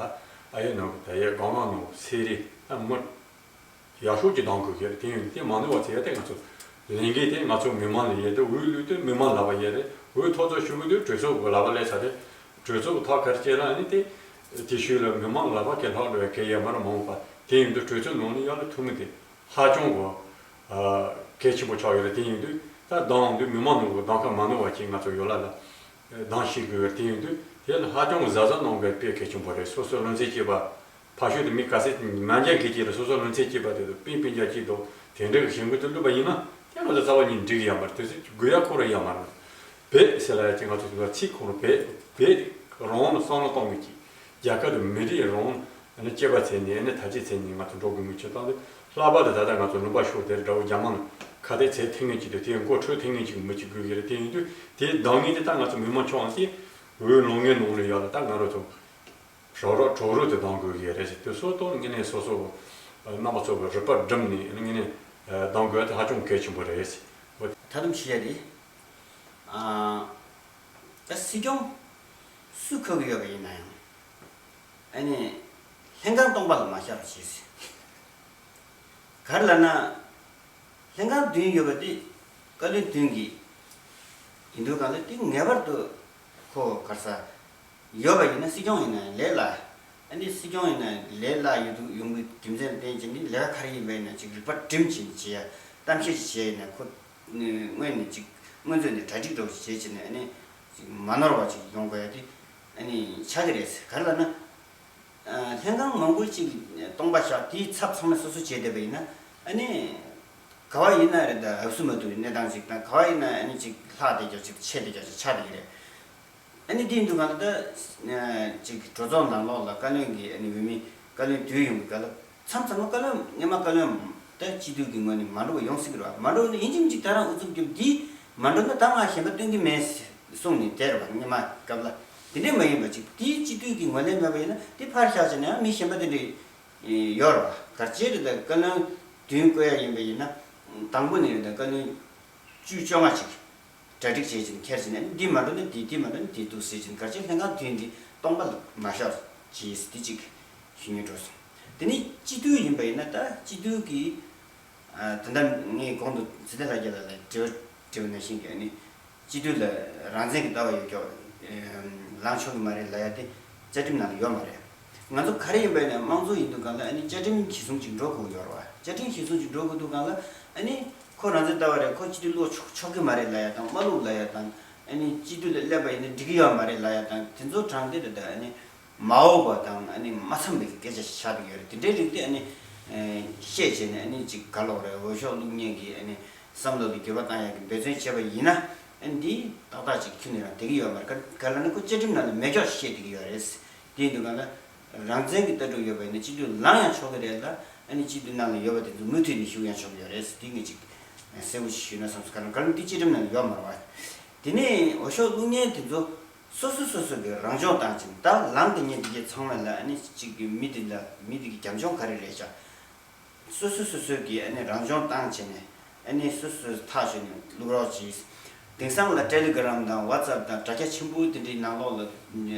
ཨ་ཡེ་ནང་གི་ད་ཡེ་སྒང་ལ་ནང་གི་ཚེ་རིང་ད་མི་ཡག་ཤོས་ཅིག་གདམ་དགོས་ཀྱི་རེད། དེ་ཡིན་དུས་དེ་མ་ནུས་པ་ཚེ་ཡ་དེ་ང་ཚོ་ལས་འགན་དེ་ང་ཚོ་མི་མང་ལ་ཡོད་དེ། འོས་བླུགས་དུས་མི་མང་ལག་པ་ཡོད་རེད། འོས་ཐོབ་ཚོད་ཞུ་གི་དུས་གྲོས་ཚོགས་ཀྱི་ལག་པ་སླེབས་ཚར་རེད། གྲོས་ཚོགས་ཀྱི་ཐག་ག་རེ་བཅད་ན་ཨ་ནི་དེ་དེ་ཤུལ་ལ་མི་མང་ལག་པ་གི་ལྷག་འགྲོ་བའི་གལ་ཡོད་མ་རེད་མ་འོངས་པ། དེ་ཡིན་དུས་གྲོས་ཚོགས་ནང་ལ་ཡང་ལ་ཐུག་མི་དེ། ཧ་ཅང་གི་ཨ་གལ་ཆེན་པོ་ཆགས་ཡོད་རེད། དེ་ཡིན་དུས་ད་གདམ་དུས་མི་མང་ནང་གི་གདམ་ཁ་མ་ནོར་བ་ཅིག་ང་ཚོ་ཡོད་ལ་ལ་གདམ་ཤེས་དགོས་རེད། དེ་ཡིན་དུས་དེ་ལ་ཧ་ཅང་གི་གཟབ་གཟབ་གནང་དགོས་དཔེ་གལ་ཆེན་པོ་རེད། སོ་སོའི་བློ་འཚབ་སྐྱེས་པ་ཕར་ཕྱོགས་དེ་མི་ག་ཚད་མང་རྐྱང་གིས་ཀྱི་རེད། སོ་སོའི་བློ་འཚབ་སྐྱེས་པ་དེ་ཚོ་སྤུན་སྤུན་ཀྱག་གཅིག་དང་དེ་འདྲ་གི་ཞེན་ཁུལ་དུ་བླུགས་པ་ཡིན་ན་དེ་ང་ཚོ་རྩ་བ་ཉིད་འགྲིག་གི་ཡོད་མ་རེད། དེ་ཚོ་དགོས་ཡ་ཁོ་རང་ཡོད་མ་རེད། བོད་ཟེར་ལ་ཡ་ཅིག་ང་ཚོ་ཚིག་ཁོ་རང་བོད་བོད་རང་ལ་བསམ་བློ་གཏོང་མི་གཅིག་རྒྱལ་ཁབ་དང་མི་རིགས་རང་ལ་ནི་གཅེས་པ་བྱས་ནས་ནི་ཐ་ཆད་བྱས་ནས་ང་ཚོ་འགྲོ་དགོས་མི་ཆེ་སྟངས་དེ། ལྷག་པར་དུ་ད་ལྟ་ང་ཚོ་ལུང་པ་ཤོར་དེར་དགྲ་བོ་རྒྱ་དམར་ ཁ་གཏད་ཚད་ཐེངས་ངེས་ཅིག་དང་དེའི་མགོ་ཁྲོད་ཐེངས་ངེས་ཅིག་མི་གཅིག་དགོས་ཀྱི་རེད། དེ་ཡིན་དུས་དེའི་གདང་ངེས་དེ་ད་ང་ཚོ་མི་མང་ཆུང་བ་དེ་འོས་ལངས་ངེས་ནང་ལ་ཡོད་ལ། ད་ང་རང་ཚོ་རོགས་རོགས་གྲོགས་རོགས་དེ་གདང་དགོས་ཀྱི་རེད་ཟེར་དུས་སོ་ཏོ་ངེས་ནས་སོ་སོ་རྣམ་པ་ཚོ་གི་རིག་པ་བསྒྲིམས་ནས་ངེས་ནས་གདང་དགོས་དེ་ཧ་ཅང་གལ་ཆེན་པོ་རེད་ཟེར། ད་དུང་ཞུ་ཡ་དེ། ཨ། ད་སྲིད་སྐྱོང་སུ་འཁོད་ཀྱི་ཡོད་པ་ཡིན་ན་ཡང་། ཨ་ནི། ལྷན་ཁང་སྟོང་པ་ལ་མ་ཤར་བ་བྱས་ཟེར། ག་རེ་ལབ་ན། ལྷན་ཁང་བདུན་ཡོད་པ་དེ་བཀའ་བློན་བདུན་གྱི་ཡིན་དུས་གང་ལ་དེ་ངེས་པར་དུ་ཁོ་ག་རེ་ཟ་ཡོད་པ་ཡིན་ན། སྲིད་སྐྱོང་ཡིན་ན་ལས་སླ། ཨ་ནི་སྲིད་སྐྱོང་ཡིན་ན་ལས་སླ་ཡོད་དུ་ཡོང་གི་རྒྱུ་མཚན་ལ་བརྟེན་བྱས་ནས་ལས་ཀ་ག་རེ་ཡིན་པ་ཡིན་ན་ཅིག་རིག་པ་བསྒྲིམས་བྱས་ནས་བྱེད་ཡ། གཏམ་བཤད་ཅིག་བྱས་ཡིན་ན་ཁོ་ནི་སྔོན་ནས་ཅིག་སྔོན་ཚོད་ནས་གྲ་སྒྲིག་འདྲ་བོ་ཅིག་བྱས་བྱས་ནས། ཨ་ནི་ཅིག་མ་ནོར་བ་ཅིག་ཡོང་དགོས་ཡ་དེ་ཨ་ནི་ཆགས་ཀྱི་རེད་ཟེར། ག་རེ་ལབ་ན། ཨ། ལྷན་ཁང་མང་པོ་ཅིག་སྟོང་པ་བཞག་དེའི་ཚབ་ཚང་མ་སོ་སོ་བྱས་བསྡད་པ་ཡིན་ན། ཨ་ནི་ག་བ་ཡིན་ན་རེད། ད་ཨབ་སུ་མ་ཐུབ་པའི་གནས་སྟངས་ཅིག་དང་། ག་བ་ཡིན་ན་ཨ་ནི་ཅིག་ལྷག་བསྡད་རྒྱུ་ཅིག་ཆད་བསྡད་རྒྱུ་ཅིག་ཆགས་བསྡད་ཀྱི་རེད། ཨ་ནི་དེ་ཡིན་དུས་གང་ལ་ད་ཅིག་གྲོས་ཚོགས་ནང་ལོགས་ལ་བཀའ་བློན་གྱི་ཨ་ནི་འོས་མི་བཀའ་བློན་བསྡུས་ཡོང་གི་ག་ལ། མཚམས་མཚམས་ལ་བཀའ་བློན་སྔོན་མ་བཀའ་བློན་ད་སྤྱི་འཐུས་ཀྱི་ངོས་ནས་མ་འགྲོ་བ་ཡོང་སྲིད་ཀྱི་རེད་བ། མ་འགྲོ་ན་ཡིན་གཅིག་མིན་གཅིག་ད་རང་ཨུ་ཚུགས་རྒྱབ་འདི་མ་འགྲོ་ན་ད་ང་གཞན་པ་སྟོན་གྱི་མེད་གསུངས་ནས་བསྡད་རེད་བ། སྔོན་མ་སྐབས་ལ། དེ་འདྲས་མ་ཡིན་པ་ཅིག་དེའི་སྤྱི་འཐུས་ཀྱི་ངོས་ལེན་མེད་པ་ཡིན་ན་དེ་ཕར་བཞག་བྱས་ནའང་མི་གཞན་པ་དེ་འདྲས་ཡོད་རེད་བ། ག་རེ་བྱས་རེད། ད་བཀའ་བློན་བདུན་བསྐོ་ཡ་ཡིན་པ་ཡིན་ན་དང་པོ་ནས་རེད། ད་བཀའ་བློན་བཅུ་བཅོ་ལྔ་ཅིག་གྲ་སྒྲིག་བྱེད་ཀྱིན་ཁྱེར་ཀྱིན། ཨ་ནི་འདི་མ་འགྲོ་ན་འདི། འདི་མ་འགྲོ་ན་འདི་འདུག་ཟེར་ཀྱིན། ག་རེ་བྱས་ལྷན་ཁང་དེ་འདི་སྟོང་པ་ལ་མ་ཤོར་ཅེས་འདི་གཅིག་ཞུ་སྙིང་འདོད་སོང་། དེ་ནས་སྤྱི་འཐུས་ཡིན་པ་ཡིན་ན་ད་སྤྱི་འཐུས་ཀྱི། ཨ། ད་ལྟ་ངས་གོང་དུ་ཚེ་བརྟན་ལྷ་རྒྱལ་ལགས་ལ་དྲི་བ་དྲིས་པ་ནང་བཞིན་གྱི། ཨ་ནི་སྤྱི་འཐུས་ལ་རང་བཙན་གྱི་ལྟ་བ་ཡོད་ཀྱོག་ལངས་ཆོག་གི་མ་རེད་ལབ་ཡ་དེ་བཅའ་ཁྲིམས་ནང་ལ་ཡོད་མ་རེད། ང་ཚོ་ག་རེ་ཡིན་པ་ཡིན་ན་དམངས་གཙོ་ཡིན་དུས་གང་ལ་ཨ་ནི་བཅའ་ཁྲིམས་གཞིར་བཟུང་ཅིག་འགྲོ་དགོས་ཡོད་རེད་བ། བཅའ་ཁྲིམས་གཞིར་བཟུང་ཅིག་འགྲོ་དགོས་དུས་གང་ལ་ཨ་ནི་ཁོ་རང་བཙན་ལྟ་བ་རེད། ཁོ་སྤྱི་འཐུས་བླུག་ཆོག་ཆོག་གི་མ་རེད་ལབ་ཡ་དང་། མ་བླུག་ལབ་ཡ་དང་། ཨ་ནི་སྤྱི་འཐུས་ལ་སླེབས་པ་ཡིན་ན་འགྲིག་གི་ཡོད་མ་རེད་ལབ་ཡ་དང་། དེ་ཚོ་དྲང་བདེན་རེད། ད་ཨ་ནི་མ་འོས་པ་དང་ཨ་ནི་མ་འཚམས་པའི་སྐད་ཆ་ཞིག་ཆགས་བསྡད་ཡོད་རེད། དེ་འདྲའི་རིགས་དེ་ཨ་ནི་བཤད་བྱས་ནས་ཨ་ནི་ཅིག་ག་ལོག་རེད། འོས་ཤོག་བླུག་མཁན་གྱི་ཨ་ནི་བསམ་བློ་ལ་འགྱུར་བ་བཏང་ཡག་གི་འབད་བརྩོན་བྱས་པ་ཡིན་ན། ཨ་ནི་འདི་ཏག་ཏག་ཅིག་ཁྱོན་ནས་རང་བསྡད་ཀྱི་ཡོད་མ་རེད། ག་ག་ལ་ནི་ཁོ་བཅའ་ཁྲིམས་ནང་ལ་མེད་ཀྱོག་བཤད་བསྡད་ཀྱི་ཡོད་རེད། དེ་ཡིན་དུས་གང་ལ་རང་བཙན་གྱི་ལྟ་གྲུབ་ཡོད་པ་ཡིན་ན་སྤྱི་འཐུས་ལངས་ཡང་ཆོག་གི་རེད་ལ། ཨ་ནི་སྤྱི་འཐུས་ནང་ལ་ཡོད་པ་དེ་ཚོ་མུ་མཐུད་ནས་བཞུགས་ཡང་ཆོག་གི་ཡོད་རེད། དེ་ངས་ཅིག་གསལ་པོ་ཞིག་ཞུས་ན་བསམ་སོང་། ག་རེ་ག་རེ་འདི་བཅའ་ཁྲིམས་ནང་ལ་ཡོད་མ་རེད་བ། དེ་ནས་འོས་ཤོག་བླུག་མཁན་དེ་ཚོ་སོ་སོ་སོ་སོ་གིས་རང་སྦྱོང་བཏང་བྱས་ནས། ད་ལངས་བསྡད་མཁན་དེ་གའི་ཚང་མ་ལ་ཨ་ནི་གཅིག་གི་མི་དེ་ལ་མི་དེ་གི་རྒྱབ་ལྗོངས་ག་རེ་རེད་ཤག་སོ་སོ་སོ་སོ་གིས་ཨ་ནི་རང་སྦྱོང་བཏང་བྱས་ནས་ཨ་ནི་སོ་སོ་ཐག་ཆོད་ནས་བླུག་རོགས་གྱིས། དེང་སང་ལ་ཊེ་ལི་གྷི་རམ་དང་ཝ་ཙབ་དང་དྲ་རྒྱ་ཆེན་པོ་དེ་འདྲའི་ནང་ལོགས་ལ་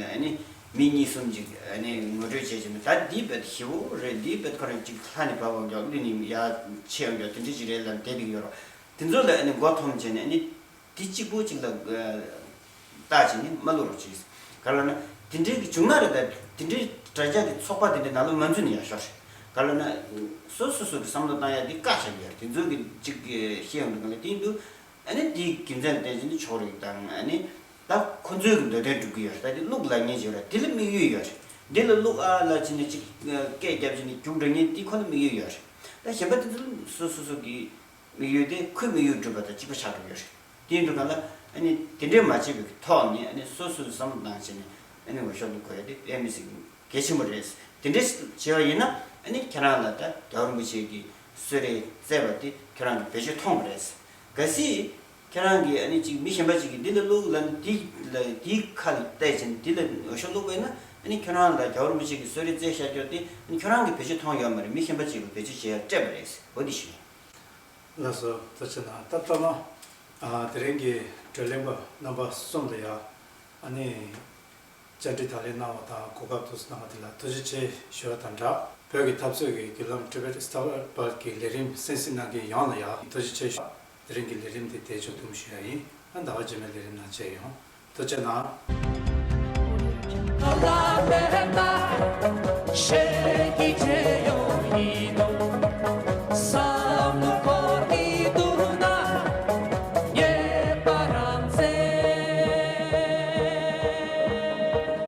ཨ་ནི་མི་གཉིས་གསུམ་ཅིག་ཨ་ནི་ངོ་སྤྲོད་བྱས་བྱས་ནས། ད་འདི་རྦད་ཞེ་པོ་རེད། འདི་རྦད་ཁོ་རང་ཅིག་ལྷ་ནས་བབས་ཡོང་ཀྱོག་ཀླུ་ནས་ཡར་ཆེ་ཡོང་ཀྱོག་དེ་འདྲ་ཅིག་རེད་ལབ་བསྡད་བསྡད་ཀྱི་ཡོད་རེད། དེ་ཚོ་ལ་ཨ་ནི་མགོ་འཐོམས་བྱས་ནས་ཨ་ནི། དེ་གཅིག་པོ་གཅིག་ལ་ཨ་བལྟས་བྱས་ནས་མ་བླུག་རོགས་གྱིས། ག་རེ་ལབ་ན་དེ་འདྲའི་གི་བྱུང་ན་རེད། ད་དེ་འདྲའི་དྲ་རྒྱ་གི་ཚོགས་པ་དེ་འདྲའི་ནང་ལ་མ་འཛུལ་ན་ཡག་ཤོས་རེད། ག་རེ་ལབ་ན་སོ་སོ་སོ་གི་བསམ་བློ་བཏང་ཡ་དེ་བཀག་བཞག་གི་ཡོད་རེད། དེ་ཚོ་གི་གཅིག་གི་བཤད་ཡོང་དུས་ག་ལ་དེ་ཡིན་དུས་ཨ་ནི་དེའི་རྒྱུ་མཚན་ལ་བརྟེན་བྱས་ནས་ཕྱོགས་རིས་དང་། ཨ་ནི་ད་ཁོ་ཚོའི་གི་འདོད་དོན་སྒྲུབ་ཀྱི་ཡོད་རེད། ད་དེ་བླུག་ལབ་མཁན་ཅིག་ཡོད་རེད། དེ་ལ་དམིགས་ཡུལ་ཡོད་རེད། འདི་ལ་བླུག་ཨ་ལབ་བྱས་ནས་ཅིག་སྐད་རྒྱབ་བྱས་ནས་རྒྱུགས་འགྲོ་མཁན་དེ་ཁོ་ལ་དམིགས་ཡུལ་ཡོད་རེད། ད་གཞན་པ་དེ་ཚོ་ལ་སོ་སོ་སོ་གི་དམིགས་ཡུལ་དེ་ཁོའི་དམིགས་ཡུལ་སྒྲུབ་པ་དང་གཅིག་པ་ཆགས་འགྲོ་གི་ཡོད་རེད། དེ་ཡིན་དུས་གང་ལ་ཨ་ནི་དེ་འདྲས་མ་བྱས་པའི་ཐོག་ནས་ཨ་ནི་སོ་སོའི་བསམ་བློ་བཏང་བྱས་ནས་ཨ་ནི་འོས་ཤོག་བླུག་དགོས་ཡ་དེ་དཔེ་མི་སྲིད་གལ་ཆེན་པོ་རེད། དེ་འདྲས་བྱས་པ་ཡིན་ན་ཨ་ནི་ཁྱེད་རང་ལ་ད་རྒྱལ་བ་རིན་པོ་ཆེ་གི་གསོལ་རས་སྩལ་བ་དེ་ཁྱེད་རང་གིས་བེད་སྤྱོད་ཐོངས་པ་རེད། གལ་སྲིད་ཁྱེད་རང་གིས་ཨ་ནི་ཅིག་མི་གཞན་པ་ཅིག་གིས་འདི་ལ་བླུག་ལབ་ནས་དེ་ལ་དེའི་ཁ་ལ་གཏད་བྱས་ནས་དེ་ལ་འོས་ཤོག་བླུག་པ་ཡིན་ན་ཨ་ནི་ཁྱེད་རང་ལ་རྒྱལ་བ་རིན་པོ་ཆེ་གི་གསོལ་རས་སྩལ་བཞག་རྒྱུ་དེ་ཨ་ནི་ཁྱེད་རང་གིས་བེད་སྤྱོད་ཐོངས་ཡོད་མ་རེད། མི་གཞན་པ་ཅིག་ལ་བེད་སྤྱོད་བྱེད་ཡ་སྤྲད་པ་རེད། འོ་དེ་ཞུ་ཡིན། ལགས་སོ། ཐུགས་རྗེ་གནང་། ད་ལྟ་མ། ཨ། དེ་རིང་གི་བགྲོ་གླེང་པ་རྣམ་པ་གསུམ་ལ་ཡ། ཨ་ནི། བཅར་འདྲི་དང་ལེན་གནང་བ་དང་གོ་སྐབས་འདུག་སེ་གནང་བ་དེ་ལ་ཐུགས་རྗེ་ཆེ་ཞུ་བ་དང་སྦྲགས། བོད་ཀྱི་འཐབ་རྩོད་ཀྱི་བརྒྱུད་ལམ་Tibet Star Up་གི་ལས་རིམ་གསན་གཟིགས་གནང་མཁན་ཡོངས་ལ་ཡ་ཐུགས་རྗེ་ཆེ་ཞུ། དེ་རིང་གི་ལས་རིམ་དེ་དེ་མཇུག་བསྡོམས་ཞུ་ཡ་ཡིན། ཨ། ཟླ་བ་རྗེས་མའི་ལས་རིམ་ནང་མཇལ་ཡོང་། ཐུགས་རྗེ་གནང་།